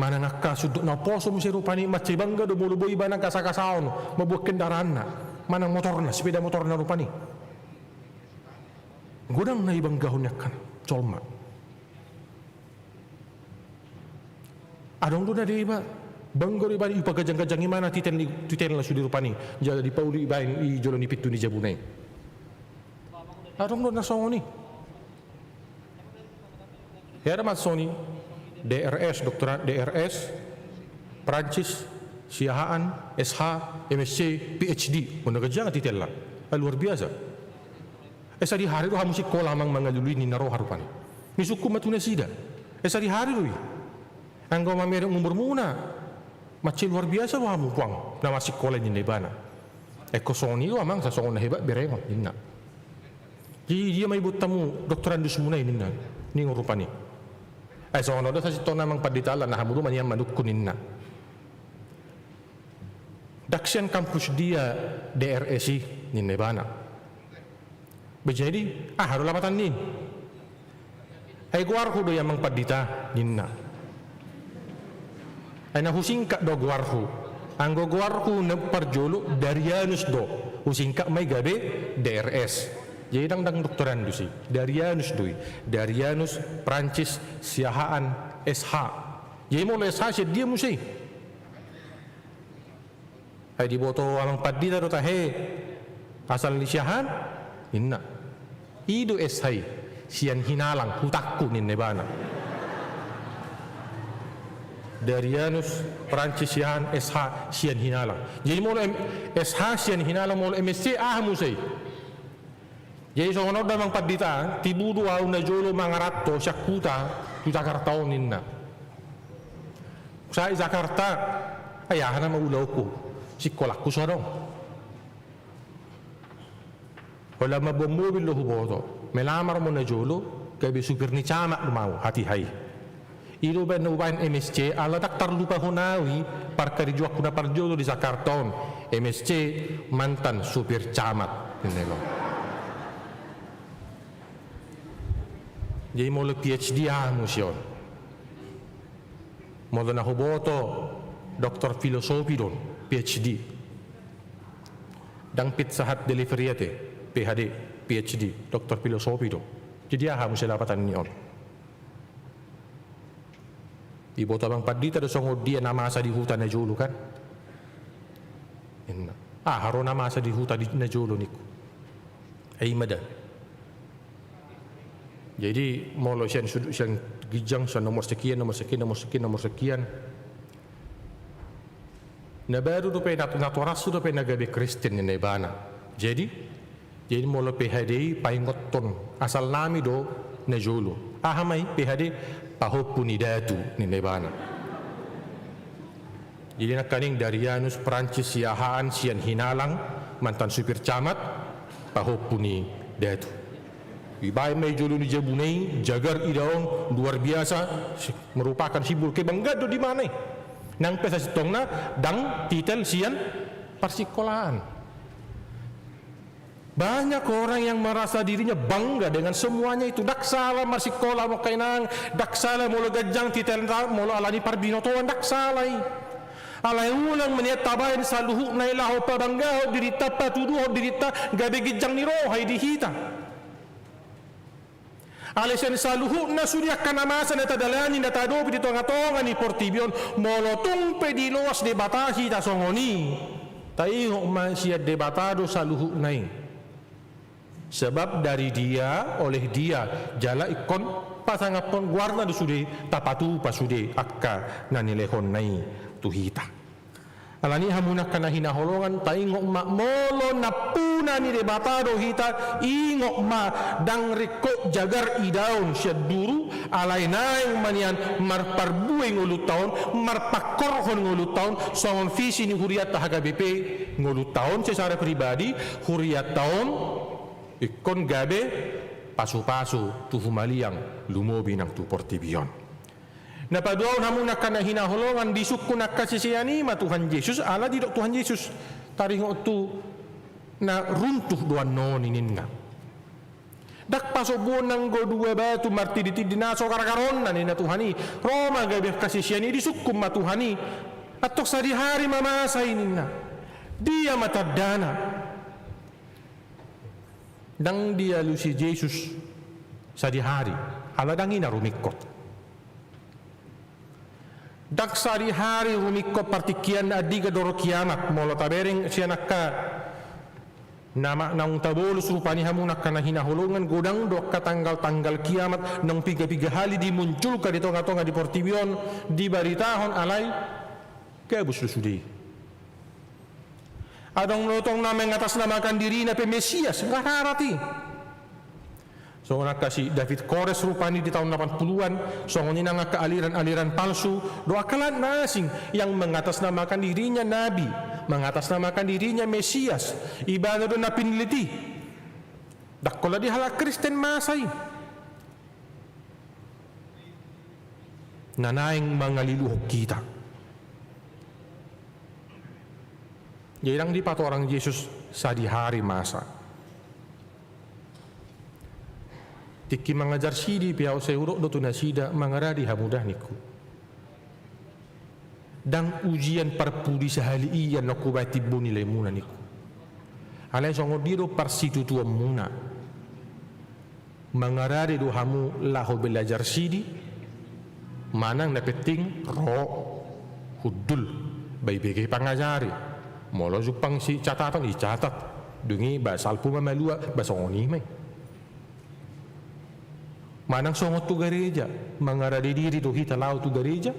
Manang angka sundut na poso muse rupani, mansai bangga do molo boi ibana gasa-gasaon mamboan kendaraanna manang motorna, sepeda motorna rupani. Godang na ibanggahon ni angka jolma. Adong do na deba, bangga do ibana, ipagajang-gajang ibana titel ni, titelna sude rupani, jala dipauli ibaen i jolo ni pintu ni jabuna i. Adong do na songon i. Hea da ma songon i, D R S, doktoran, D R S, Prancis, Siahaan, S H, M S C, P H D. Bona ganjang titelna. Ah, luar biasa. Eh, sadihari do hamu sikola amang mangalului ninna roha rupani. Nisungkun ma tu nasida. Eh, sadihari do i. Anggo mamereng umurmuna, mansai luar biasa do hamu puang na marsikola ninna ibana. Eh, ingkon songon i do amang, sai songon na hebat berengon ninna. Jadi dia ma iboto hamu doktorandusmuna i ninna. Ningon rupani. Eh, songon on do sasintongna amang pandita, ala na hamu do ma nian manungkun ninna. Ndang sian kampus dia D R S i ninna ibana. Bah jadi, aha do lapatan ni? Ai goarhu do i amang pandita ninna. Ai na husingkat do goarhu. Anggo goarhu na parjolo Darianus do. Husingkat ma i gabe D R S. Jadi ndang, ndang doktorandus i. Darianus do i. Darianus Prancis Siahaan S H. Jadi molo S H sian dia muse i? Ai diboto amang pandita do tahe asal ni Siahaan? Ninna. I do S H i, sian Hinalang, hutangku ninna ibana. Darianus Prancis Siahaan S H sian Hinalang. Jadi molo M-, S H sian Hinalang, molo M S C aha muse i? Jadi songon on da amang pandita, tibu do au najolo mangaranto sian huta tu Jakarta on ninna. Sahat Jakarta, ai aha nama ulaonku, sikolangku so adong. Holan mamboan mobil do huboto, melamar ma au najolo, gabe supir ni camat do ma au hatiha i. I do baen na hubaen M S C, ala ndang tarlupahon au i parkarejoanku na parjolo di Jakarta on, M S C mantan supir camat ninna i. Jadi molo P H D aha muse on? Molo na huboto doktor filosofi do on, P H D. Ndang Pizza Hut delivery ate, P H D, P H D, doktor filosofi do. Jadi aha muse lapatan ni on? Iboto amang pandita do songon dia na masa di huta najolo kan? Ninna. Aha ro na masa di huta di najolo ningku? Ai i ma da. Jadi molo sian sudut sian ginjang, sian nomor sekian, nomor sekian, nomor sekian, nomor sekian. Na baru dope, na, natoras dope na gabe Kristen ninna ibana. Jadi, jadi molo P H D i paingothon asal nami do najolo. Aha ma i P H D? Pahompu ni datu ninna ibana. Jadi nangkaning Darianus Prancis Siahaan sian Hinalang, mantan supir camat, pahompu ni datu. Ibaen ma i jolo ni jabuna i, jagar idaon, luar biasa, si-, merupakan simbol kebanggaan do di ibana i. Nang pe sasintongna ndang titel sian parsikolaan. Banyak orang yang merasa dirinya bangga dengan semuanya itu. Ndang sala marsikola molo inang, ndang sala molo ganjang titelta, molo alani parbinotoan, ndang sala i. Alai unang ma nian tabaen saluhutna i laho pabanggahon dirinta, patuduhon dirinta, gabe ginjang ni roha i di hita. Alai sian saluhutna sude angka na masa na tadalani, na taadopi di tonga-tonga ni portibi on, molo tung pe diloas Debata hita songon i, taingot ma sian Debata do saluhutna i. Sebab dari Dia, oleh Dia, jala ingkon pasangaphon goarna do sude, tapatupa sude angka na nilehonna i tu hita. Alani i hamu angka na hinaholongan, taingot ma molo nampuna ni Debata do hita, ingot ma, ndang ringkot jagar idaon sian duru, alai naeng ma nian marparbue ngolunta on, marpangkorhon ngolunta on, songon visi ni hurianta H K B P, ngolunta on secara pribadi, hurianta on ingkon gabe pasupasu tu humaliang lumobi nang tu portibi on. Na paduahon hamu angka na hinaholongan, disungkun angka sisean i ma Tuhan Jesus, ala didok Tuhan Jesus, taringot tu na runtuh do annon i ninna. Ndang pasombuon nanggo dua batu martinditindi na so gargaronna ninna Tuhan i. Ro ma gabe angka sisean i, disungkun ma Tuhan i. Antong sadihari ma masa i ninna. Dia ma tandana? Ndang dialusi Jesus sadihari, ala ndang i na rumingkot. Ndang sadihari rumingkot partingkian andigan dohot kiamat, molo tabereng sian angka na ma-, naung tabolus rupani hamu angka na hinaholongan, godang do angka tanggal-tanggal kiamat naung piga-piga hali dimunculkan di tonga-tonga di portibi on, dibaritahon, alai gabus do sude i. Adong do tong na mengatasnamakan dirina pe Mesias, nggak rarat i. Songon angka si David Koresh rupani di taon delapan puluhan, songon i nang angka aliran-aliran palsu, dohot angka lain na asing, yang mengatasnamakan dirinya nabi, mengatasnamakan dirinya Mesias, ibana do na pinillit i. Ndang holan di halak Kristen masa i. Na naeng mangaliluhon hita. Jadi ndang dipatorang Jesus sadihari masa. Tingki mangajar sidi pe ahu sai hudok do tu nasida, mangarade hamu da ningku. Ndang ujian parpudi sahali i annon hubaen timbo ni laemuna ningku. Alai songon dia do parsitutuonmuna? Mangarade do hamu laho belajar sidi, manang na penting ro, hundul, ba ibege pangajari. Molo jumpang si catatan, icatat. Dung i ba salpu ma malua, ba songon i ma i. Manang songon tu gareja, mangarade diri do hita laho tu gareja.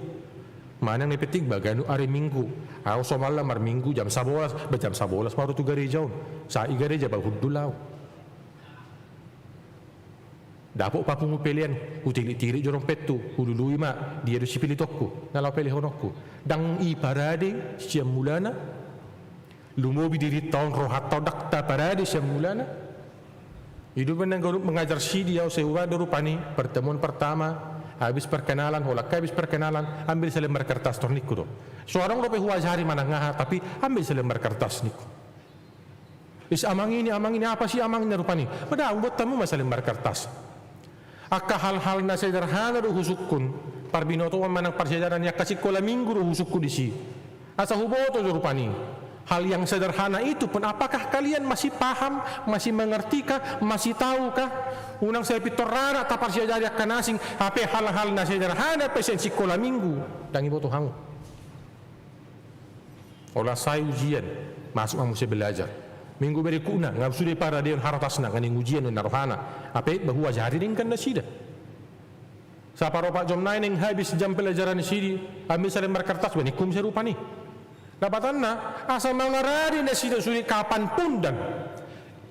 Manang na penting ba ganup ari Minggu. Ahu somalna marminggu jam sabolas, ba jam sabolas ma ro tu gareja on. Sahat i gareja ba hundul ahu. Dapot papungu pelean, hutilik-tilik jo dompethu, hulului ma, dia do sipilitonku, na laho pelehononku. Ndang i parade sian mulana, lumobi dirinta on, rohanta on ndang taparade sian mulana. I do umbahen na ganup mangajar sidi ahu sai hubaen do rupani, pertemuan pertama, habis perkenalan, holan habis perkenalan, ambil selembar kertas tor ningku do. So adong dope huajari manang aha, tapi ambil selembar kertas ningku. Is amang ini, amang ini, apa sih amang ini rupani? Ba ndang, buat hamu ma selembar kertas. Angka hal-hal na sederhana do husungkun, parbinotoan manang parsiajaran ni angka sikola minggu do husungkun disi. Asa huboto do rupani. Hal yang sederhana itu pun, apakah kalian masih paham, masih mengerti kah, masih tahu kah? Unang sai pintor anak taparsiajari angka na asing, hape hal-hal na sederhana pe sian sikola minggu ndang diboto hamu. Holan sai ujian, masuk ma muse belajar. Minggu berikutna, nga sude paradeon haratasna, nga naeng ujian ninna rohana. Hape ba huajari denggan nasida. Saparopat jom nai naeng habis jam pelajaran sidi, ambil selembar kertas, ba ningku muse rupani. Lapatanna, asa mangarade nasida sude kapanpun dan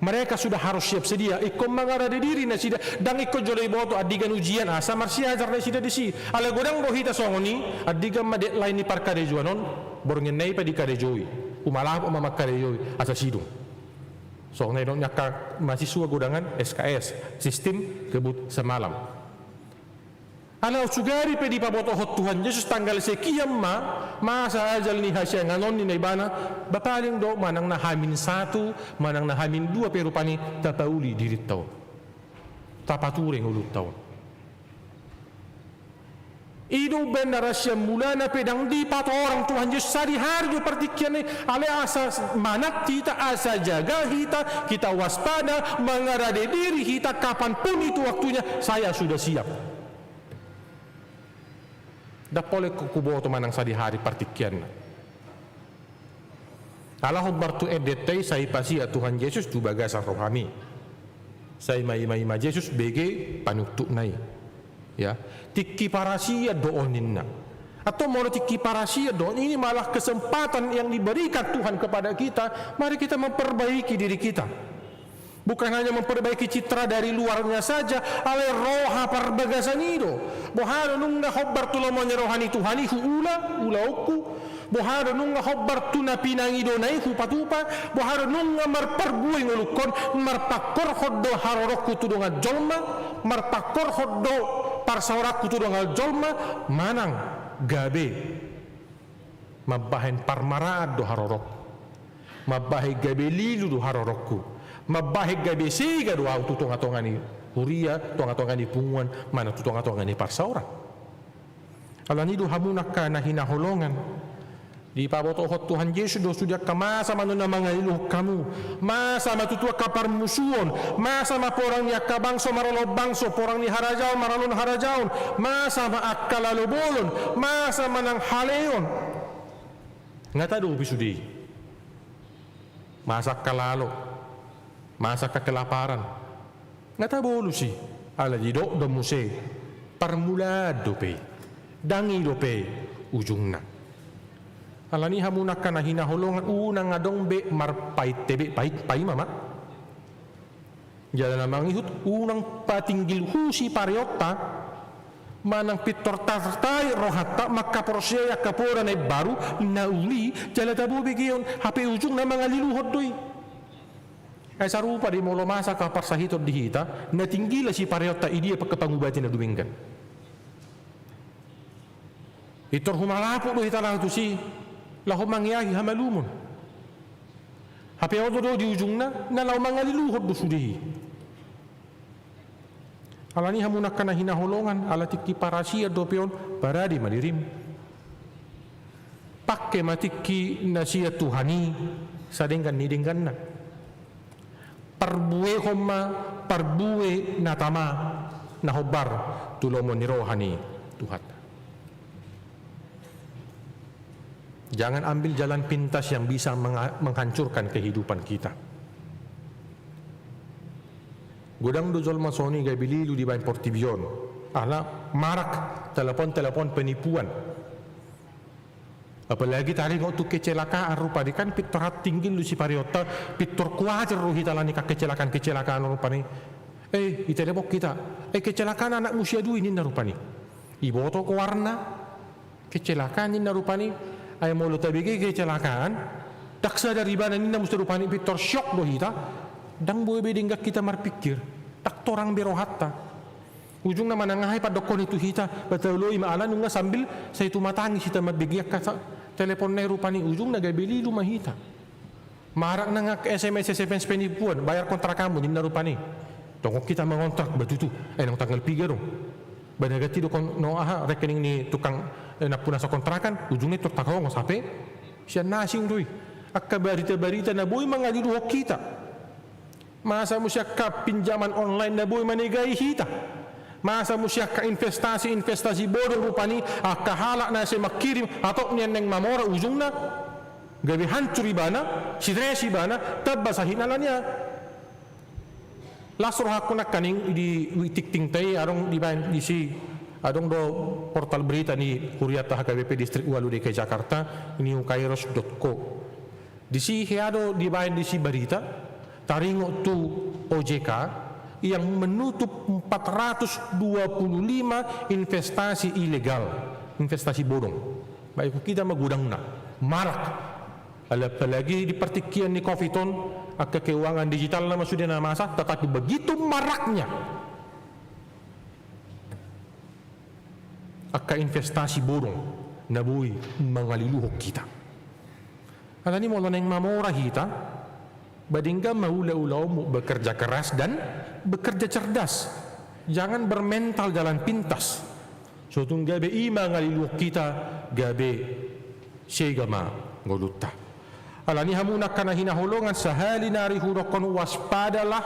mereka sudah harus siap sedia, ingkon mangarade diri nasida, ndang ingkon jolo diboto andigan ujian asa marsiajar nasida disi. Alai godang do hita songon i, andigan ma deadline ni parkarejoan on, borngin na i pe dikarejoi, umalapok ma mangkarejoi asa sidung. Songon na nidok ni angka mahasiswa godangan S K S, sistem kebut semalam. Alai sugari pe dipabotohon Tuhan Jesus tanggal sekian ma masa ajal ni hasiangan on ninna ibana, ba paling do manang na hamin satu, manang na hamin dua pe rupani tapauli dirinta on. Tapature ngolunta on. I do umbahen na ra sian mulana pe ndang dipatorang Tuhan Jesus sadihari do partingkian i, alai asa manat hita, asa jaga hita, kita waspada, mangarade diri hita, kapanpun itu waktunya, saya sudah siap. Ndang pola ingkon huboto manang sadihari partingkianna. Ala hombar tu endenta i sai pasiat Tuhan Jesus tu bagasan rohami. Sai maima-ima Jesus bege panututna i. Ya, tingki parasian do on ninna. Atau molo tingki parasian do, ini malah kesempatan yang diberikan Tuhan kepada kita, mari kita memperbaiki diri kita. Bukan hanya memperbaiki citra dari luarnya saja, alai roha parbagasan i do. Boha do nunga hombar tu lomo ni roha ni Tuhan i huula ulaonku? Boha do nunga hombar tu na pinangido na i hupatupa? Boha do nunga marparbue ngolungkon, marpangkorhon do haroroku tu dongan jolma, marpangkorhon do parsaoranku tu dongan jolma, manang gabe mambahen parmaraan do harorongku, mambahen gabe lilu do harorongku, mambahen gabe sega do ahu tu tongatonga ni huria, tongatonga ni punguan, manang tu tongatonga ni parsaoran. Alani do hamu angka na hinaholongan, dipabotohon Tuhan Jesus do sude angka masa ma na mangaliluhon hamu, masa ma tutu angka parmusuon, masa ma porang ni angka bangso marolopolop bangso, porang ni harajaon marolopolop harajaon, masa ma angka lalo bolon, masa ma nang haleon. Nga tadopi sude i. Masa angka lalo, masa angka kelaparan. Nga tabolus i, ala didok do muse, parmulaan dope i, ndang i dope ujungna. Alani hamu angka na hinaholongan, unang adong be marpait tebe pait paima ma. Jala na mangihut unang patinggil husi pareonta, manang pintor tartait rohanta mangkaporseai angka poda na imbaru, na uli, jala tabo begeon, hape ujungna mangaliluhon do i. Ai sarupa do i molo masa angka parsahiton di hita, na tinggila si pareonta i dia angka pangubati na dumenggan. Pintor humalapuk do hita laho tusi, laho mangeahi hamalumon. Hape oto do di ujungna, na laho mangaliluhon do sude i. Alani hamu angka na hinaholongan, ala tingki parasian dope on, parade ma dirim. Pangke ma tingki na sian Tuhan i, sadenggan ni dengganna. Parbuehon ma parbue na tama na hombar tu lomo ni roha ni Tuhanta. Jangan ambil jalan pintas yang bisa mengha-, menghancurkan kehidupan kita. Godang do jolma songon i gabe lilu dibaen portibi on. Ala marak telepon-telepon penipuan. Apalagi taringot tu kecelakaan rupani, kan pintor hattinggil do si pareonta, pintor kuatir do hita alani angka kecelakaan-kecelakaan rupani. Eh, itelepon hita. Eh, kecelakaan anakmu si Adui ninna rupani. Iboto goarna, kecelakaan ninna rupani. Ai molo tabege kecelakaan, ndang sadar ibana ninna muse rupani, pintor syok do hita. Ndang boi be denggan hita marpingkir. Ndang torang be rohanta. Ujungna manang aha i pandokkon i tu hita, ba taoloi ma ala nunga sambil sai tumatangis hita mambege angka sa-, teleponna i rupani, ujungna gabe lilu ma hita. Marak nang angka S M S, S M S penipuan, bayar kontrakanmu ninna rupani. Tongon hita mangontrak ba tutu, eh, naung tanggal piga do. Ba na ganti do kon-, no aha, rekening ni tukang, eh, nampunasa kontrakan, ujungna pintor taholongon hape sian na asing do i. Angka barita-barita na boi mangaliluhon hita. Masa muse angka pinjaman online na boi manegai hita. Masa muse angka investasi-investasi bodong rupani, angka halak na sai mangkirim hatop nian naeng mamora, ujungna gabe hancur ibana, stres ibana, tamba sahit na alani an. Las rohangku nangkaning di tingtingta i, adong dibaen disi, adong do portal berita ni hurianta H K B P Distrik Walu D K I Jakarta, newkairos dot co. Disi hea do dibaen disi barita, taringot tu O J K yang menutup empat ratus dua puluh lima investasi ilegal, investasi bodong. Baen hita ma godangna, marak. Ala-, apalagi di partingkian ni covid on, angka keuangan digital nama sudah na masa, tetapi begitu maraknya angka investasi bodong na boi mangaliluhon hita. Alani molo naeng mamora hita, ba denggan ma ula-ulaonmu, bekerja keras dan bekerja cerdas. Jangan bermental jalan pintas. So tung gabe i mangaliluhon hita, gabe sega ma ngolunta. Alani hamu angka na hinaholongan, sahali nari hudokkon waspadalah,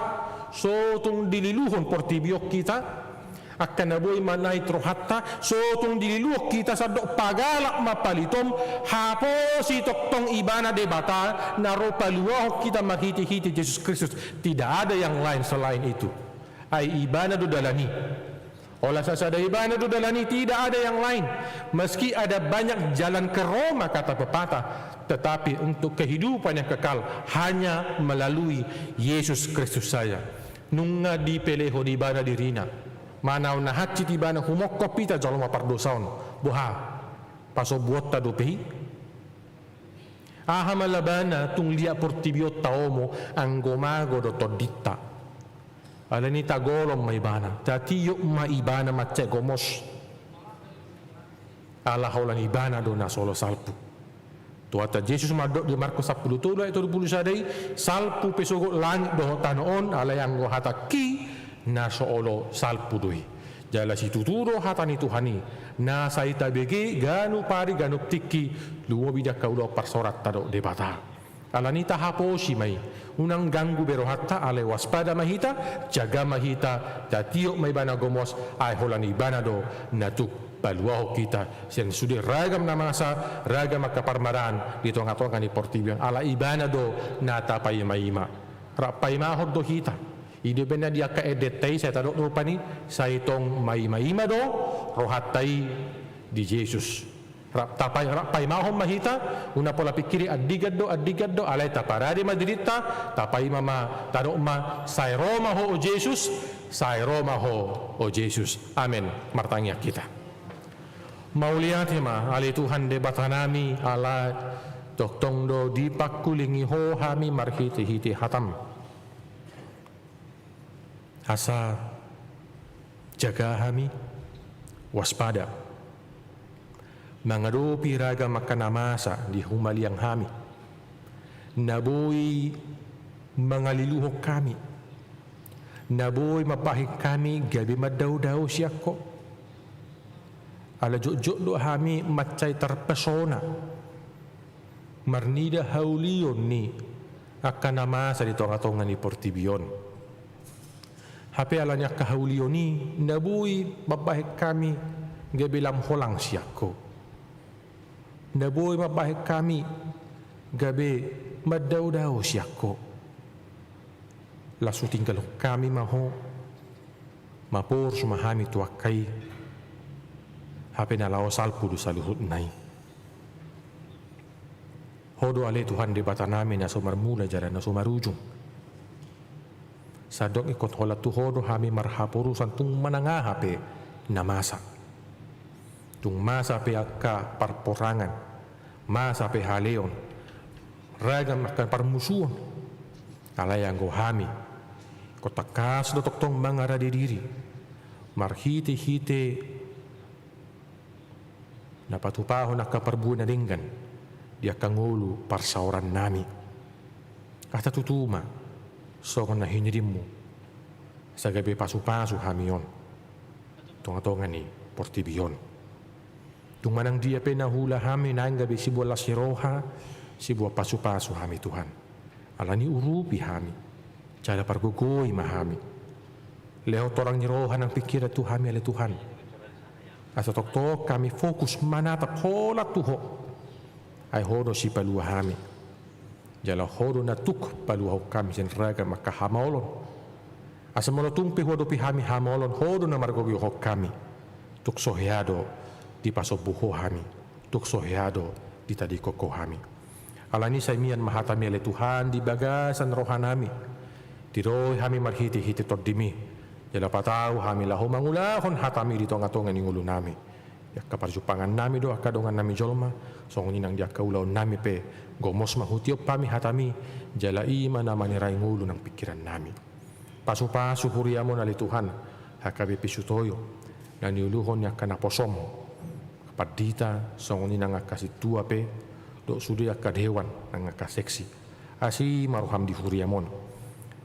so tung dililuhon portibi on hita, angka na boi manait rohanta, so tung dililuhon hita sandok pagalak ma palitom, haposi tongtong ibana Debata na ro paluahon hita marhite-hite Jesus Kristus. Tidak ada yang lain selain itu. Ai ibana do dalan i. Holan sasada ibana do dalan i, tidak ada yang lain. Meski ada banyak jalan ke Roma, kata pepatah, tetapi untuk kehidupan yang kekal hanya melalui Yesus Kristus saja. Nunga dipelehon ibana dirina. Manang na hansit ibana humongkop hita jolma pardosa on. Boha? Pasombuonta dope i? Aha ma labana tung liat portibi on taomo anggo mago do tondinta. Alani tagolom ma ibana, tatiop ma ibana mansai gomos. Ala holan ibana do na so olo salpu. Tuhanta Jesus mandok di Markus sampulu tolu ayat tolu pulu sada i, salpu pe sogot langit dohot tano on, alai anggo hatangki na so olo salpu do i. Jala situtu do hata ni Tuhan i, na sai tabege ganup ari ganup tingki, lumobi di angka ulaon parsaoranta dohot Debata. Alani tahaposi ma i, unang ganggu be rohanta, alai waspada ma hita, jaga ma hita, tatiop ma ibana gomos, ai holan ibana do na tuk paluahon hita sian sude ragam na masa, ragam angka parmaraan di tongatonga ni portibi on, ala ibana do na tapaimaima. Rap paimahon do hita. I do umbahen na di angka endenta i sai tadok do rupani, sai tong maimaima do rohanta i di Jesus. Rap tapai-, rap paimahon ma hita, unang pola pingkiri andigan do, andigan do, alai taparade ma dirinta, tapaima ma, tadok ma, sai ro ma ho o Jesus, sai ro ma ho o Jesus. Amen. Martangiang hita. Mauliate ma ale Tuhan Debatanami, ala tongtong do dipangkulingi Ho hami marhitehite hataM. Asa jaga hami, waspada mangadopi ragam angka na masa di humaliang hami, na boi mangaliluhon hami, na boi mambahen hami gabe mandaodao sian Ho. Ala jotjot do hami mansai tarpesona marnida haulion ni angka na masa di tongatonga ni portibi on. Hape alani angka haulion i, na boi mambahen hami gabe lam holang sian Ho, na boi mambahen hami gabe mandaodao sian Ho. Las hutinggalhon hami ma Ho, maporus ma hami tu angka i, hape na laho salpu do saluhutna i. Ho do ale Tuhan Debatanami na so marmula jala na so marujung. Sandok ingkon holan tu Ho do hami marhaporusan tung manang aha pe na masa. Tung masa pe angka parporangan, masa pe haleon, ragam angka parmusuon. Alai anggo hami, ingkon tangkas do tongtong mangarade diri marhitehite na patupahon angka parbue na denggan di angka ngolu parsaorannami. Asa tutu ma songon na hinidimmu, asa gabe pasupasu hami on tongatonga ni portibi on. Tung manang dia pe na huula hami, naeng gabe siboan las ni roha, siboan pasupasu hami Tuhan. Alani urupi hami, jala pargogoi ma hami. Lehon torang ni roha nang pingkiran tu hami ale Tuhan, asa tongtong hami fokus manatap holan tu Ho. Ai Ho do sipalua hami, jala Ho do na tuk paluahon hami sian ragam angka hamaolon. Asa molo tung pe huadopi hami hamaolon, Ho do na margogoihon hami. Tuk so hea do dipasombu Ho hami, tuk so hea do ditadingkon Ho hami. Alani sai mian ma hataMi ale Tuhan di bagasan rohanami. Dirohi hami marhitehite TondiMi, jala patau hami laho mangulahon hataMi di tongatonga ni ngolunami. Di angka parjumpangannami dohot angka dongannami jolma, songon i nang di angka ulaonnami pe, gomos ma hutiop hami hataMi, jala i ma na manerai ngolu nang pingkirannami. Pasupasu huriaMon ale Tuhan, H K B P Sutoyo, na niuluhon ni angka naposoM, pandita, songon i nang angka sintua pe, dohot sude angka dewan nang angka seksi. Asi ma rohaM di huriaMon.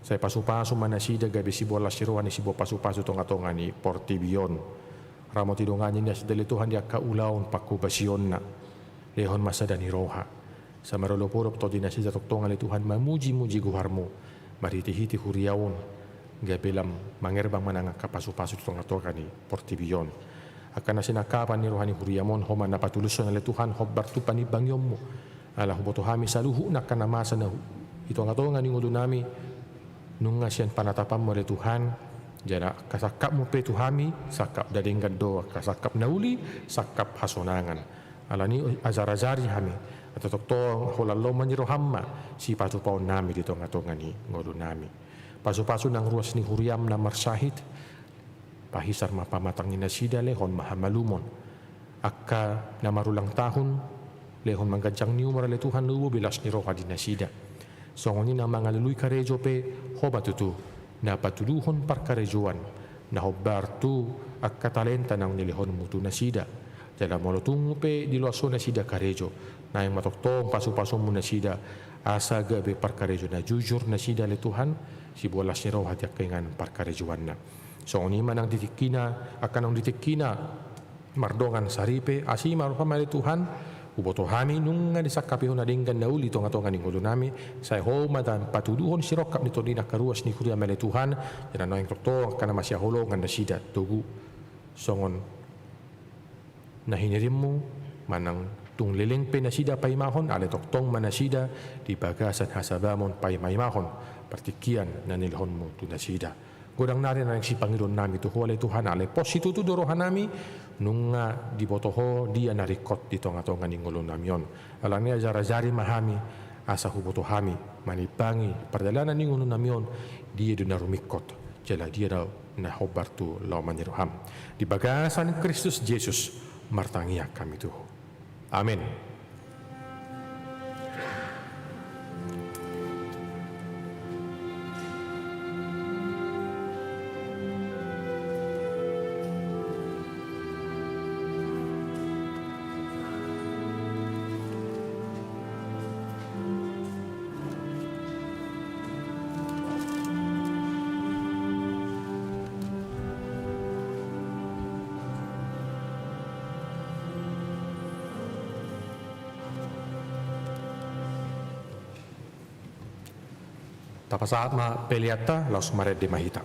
Sai pasupasu ma nasida gabe siboan las ni roha ni siboan pasupasu tongatonga ni portibi on. Ramoti dongani nasida ale Tuhan di angka ulaon panghobasionna. Lehon ma sada ni roha, asa marolopolop tondi nasida tongtong ale Tuhan mamujimuji goharMu, marhitehite huria on, gabe lam mangerbang ma nang angka pasupasu tu tongatonga ni portibi on. Angka na sinangkapan ni roha ni huriaMon, Ho ma na patulushon ale Tuhan hombar tu panimbangianMu. Ala huboto hami saluhutna angka na masa na hu-, di tongatonga ni ngolunami, nunga sian panatapanMu ale Tuhan, Jala angka sangkapmu pe tu hami, sangkap na denggan do, angka sangkap na uli, sangkap hasonangan. Alani i ajar-ajari hami, asa tongtong holan lomo ni roham ma sipatupaonnami di tonga-tonga ni ngolunami. Pasu-pasu nang ruas ni huriam na marsahit, pahisar ma pamatang ni nasida, lehon ma hamalumon. Angka na marulang tahun, lehon ma ganjang ni umur ale Tuhan, lumobi las ni roha di nasida. Songon i na mangalului karejo pe, Ho ma tutu na patuduhon parkarejoan na hombar tu angka talenta naung nilehonmu tu nasida. Jala molo tung pe diloas Ho nasida karejo, naeng ma tongtong pasu-pasuonmu nasida, asa gabe parkarejo na jujur nasida ale Tuhan, siboan las ni roha di angka inganan parkarejoanna. Songon i ma nang di tingkina, angka naung di tingkina mardongan saripe, asi ma roham ale Tuhan, huboto hami nunga disangkapi Ho na denggan na uli di tonga-tonga ni ngolunami, sai Ho ma na patuduhon sirongkap ni tondi ni angka ruas ni huriam ale Tuhan, jala naeng tongtong angka na masihaholongan nasida, togu songon na hinirimmu, manang tung leleng pe nasida paimahon, alai tongtong ma nasida di bagasan hasabamon paima-imahon partingkian na nilehonmu tu nasida. Godang nari naeng sipangidoonnami tu Ho ale Tuhan, alai pos situtu do rohanami, nunga diboto Ho dia na ringkot di tonga-tonga ni ngolunami on. Alani i ajar-ajari ma hami, asa huboto hami manimbangi pardalanan ni ngolunami on, dia do na rumingkot, jala dia do na hombar tu lomo ni roham. Di bagasan Kristus Jesus martangiang hami tu Ho. Amen. Tapasahat ma peleanta, laos marende ma hita.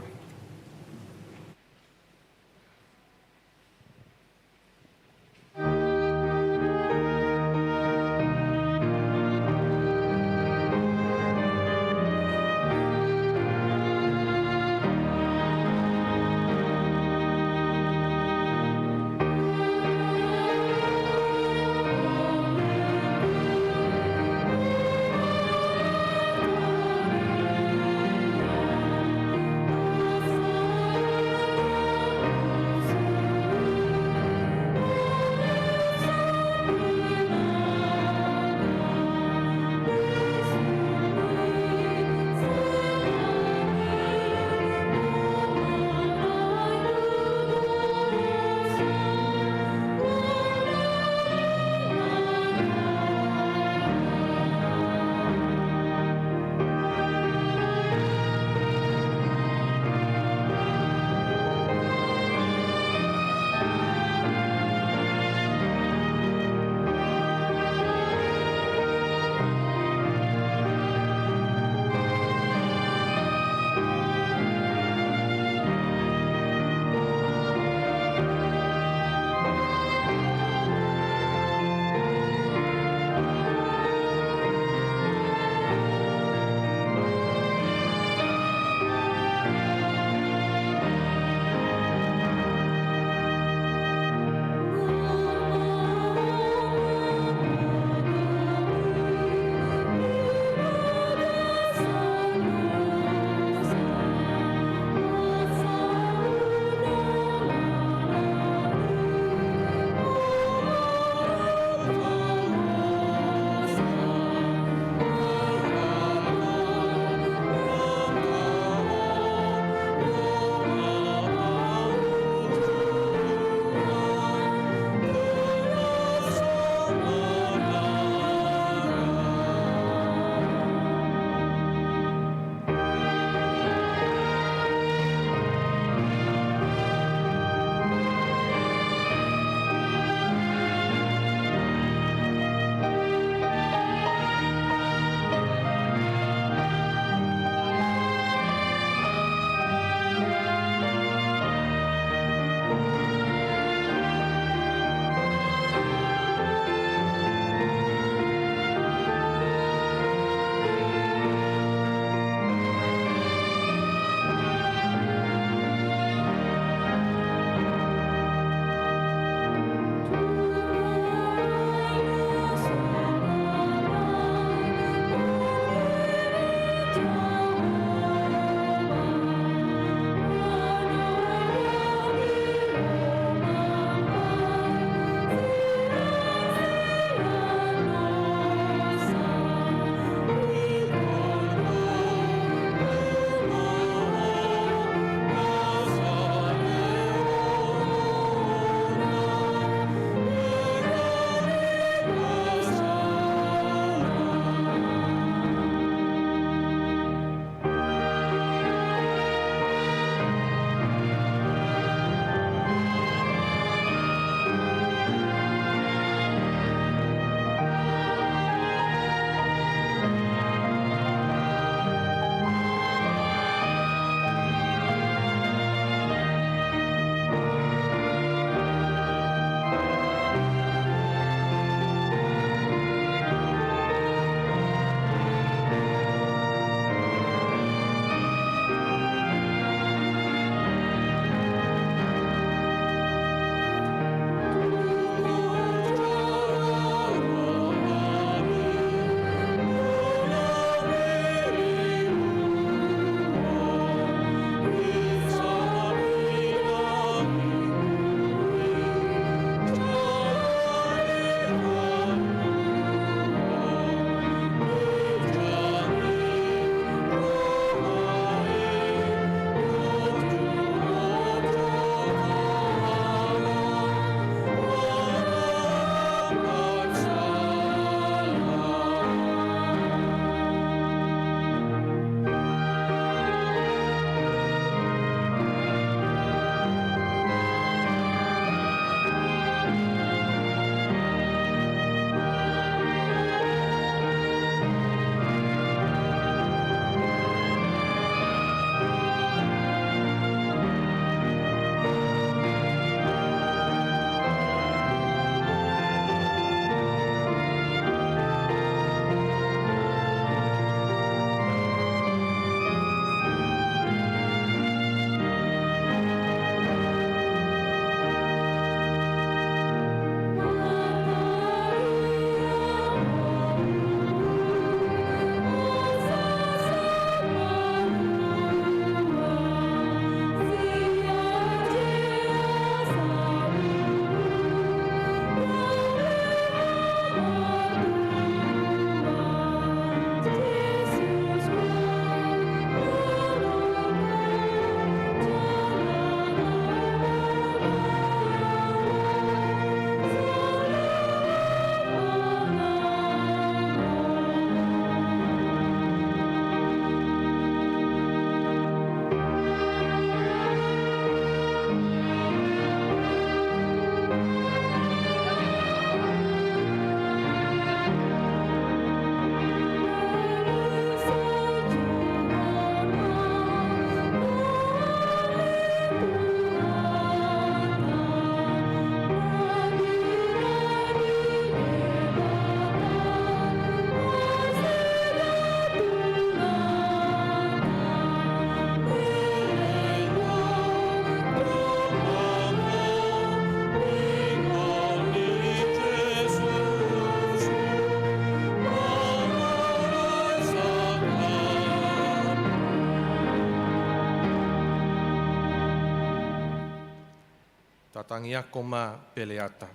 Tatangiangkon ma peleanta.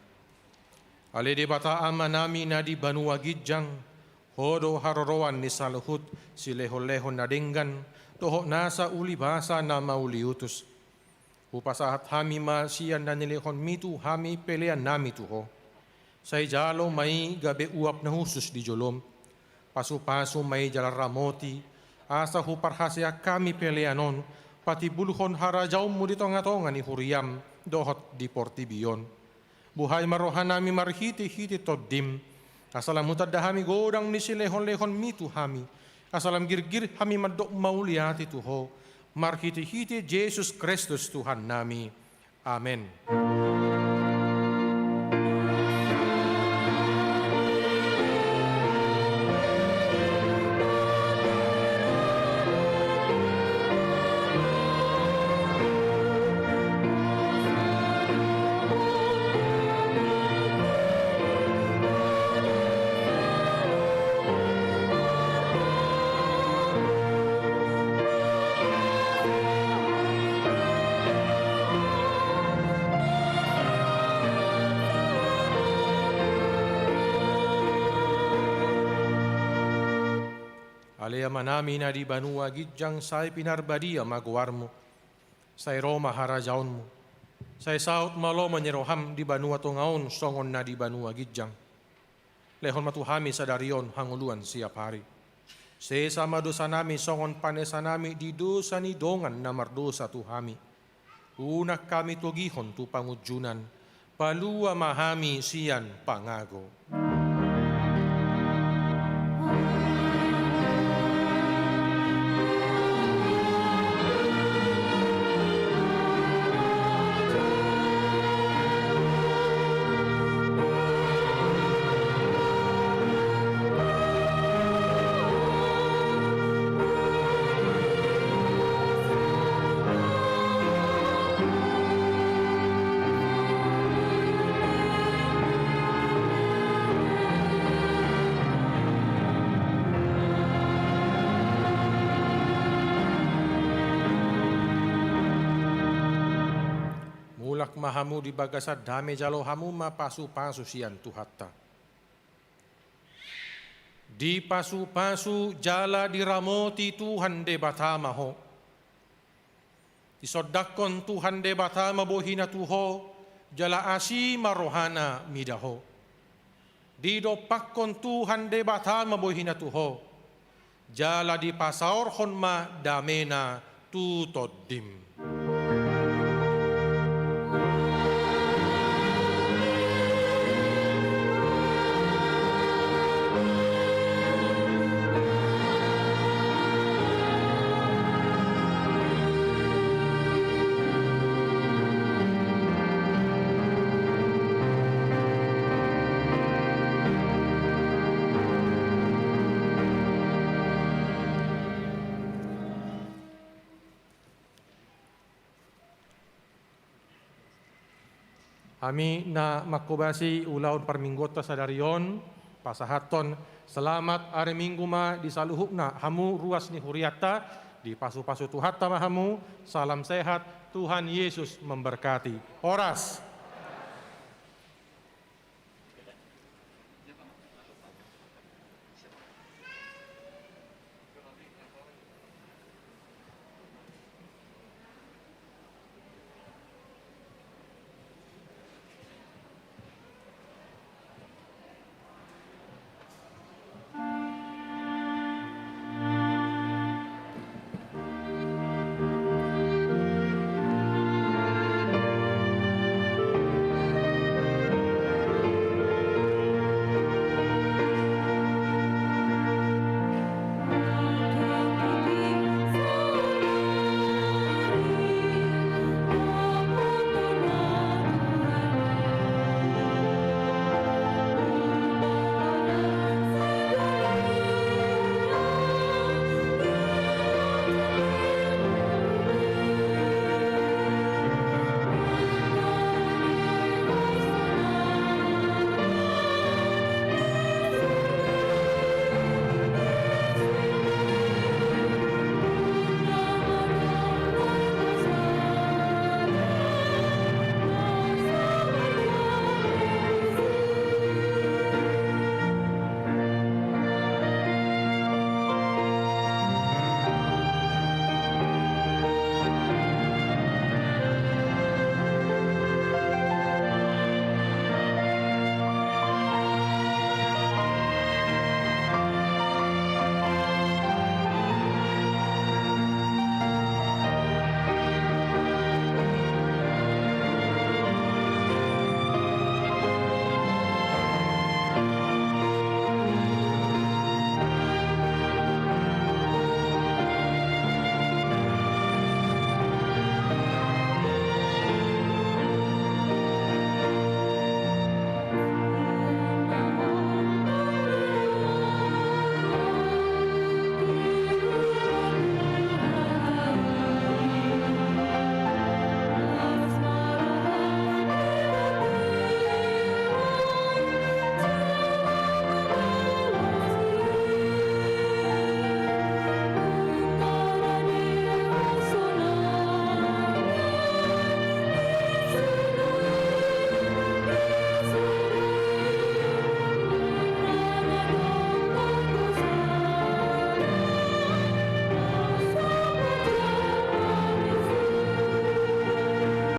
Ale Debata Amanami na di banua ginjang, Ho do haroroan ni saluhut silehonlehon na denggan, dohot nasa ulibasa na mauliutus. Hupasahat hami ma sian na nilehonMi tu hami peleannami tu Ho. Sai jalo ma i gabe uap na hushus di joloM. Pasupasu ma i jala ramoti, asa huparhaseang hami pelean on patimbulhon harajaonMu di tongatonga ni huriaM dohot di portibi on. Buhai ma rohanami marhitehite TondiM, asa lam hutanda hami godang ni silehonlehonMi tu hami, asa lam girgir hami mandok mauliate tu Ho, marhitehite Jesus Kristus Tuhannami. Amen. Ale Amanami na di banua ginjang, sai pinarbadia ma goarMu. Sai ro ma harajaonMu. Sai saut ma lomo ni rohaM di banua tonga on songon na di banua ginjang. Lehon ma tu hami sadari on hangoluan siap ari. Sesa ma dosanami songon panesanami di dosa ni dongan na mardosa tu hami. Unang hami togihon tu pangunjunan, palua ma hami sian pangago. Mulak ma hamu di bagasan dame, jalo hamu ma pasupasu sian Tuhanta. Dipasupasu jala diramoti Tuhan Debata ma ho. Disondangkon Tuhan Debata ma bohiNa tu ho, jala asi ma rohaNa mida ho. Didompakkon Tuhan Debata ma bohiNa tu ho, jala dipasaorhon ma dameNa tu tondim. Hami na manghobasi ulaon parmingguonta sadari on, pasahathon selamat ari Minggu ma di saluhutna hamu ruas ni hurianta, dipasupasu Tuhanta ma hamu, salam sehat, Tuhan Yesus memberkati. Horas.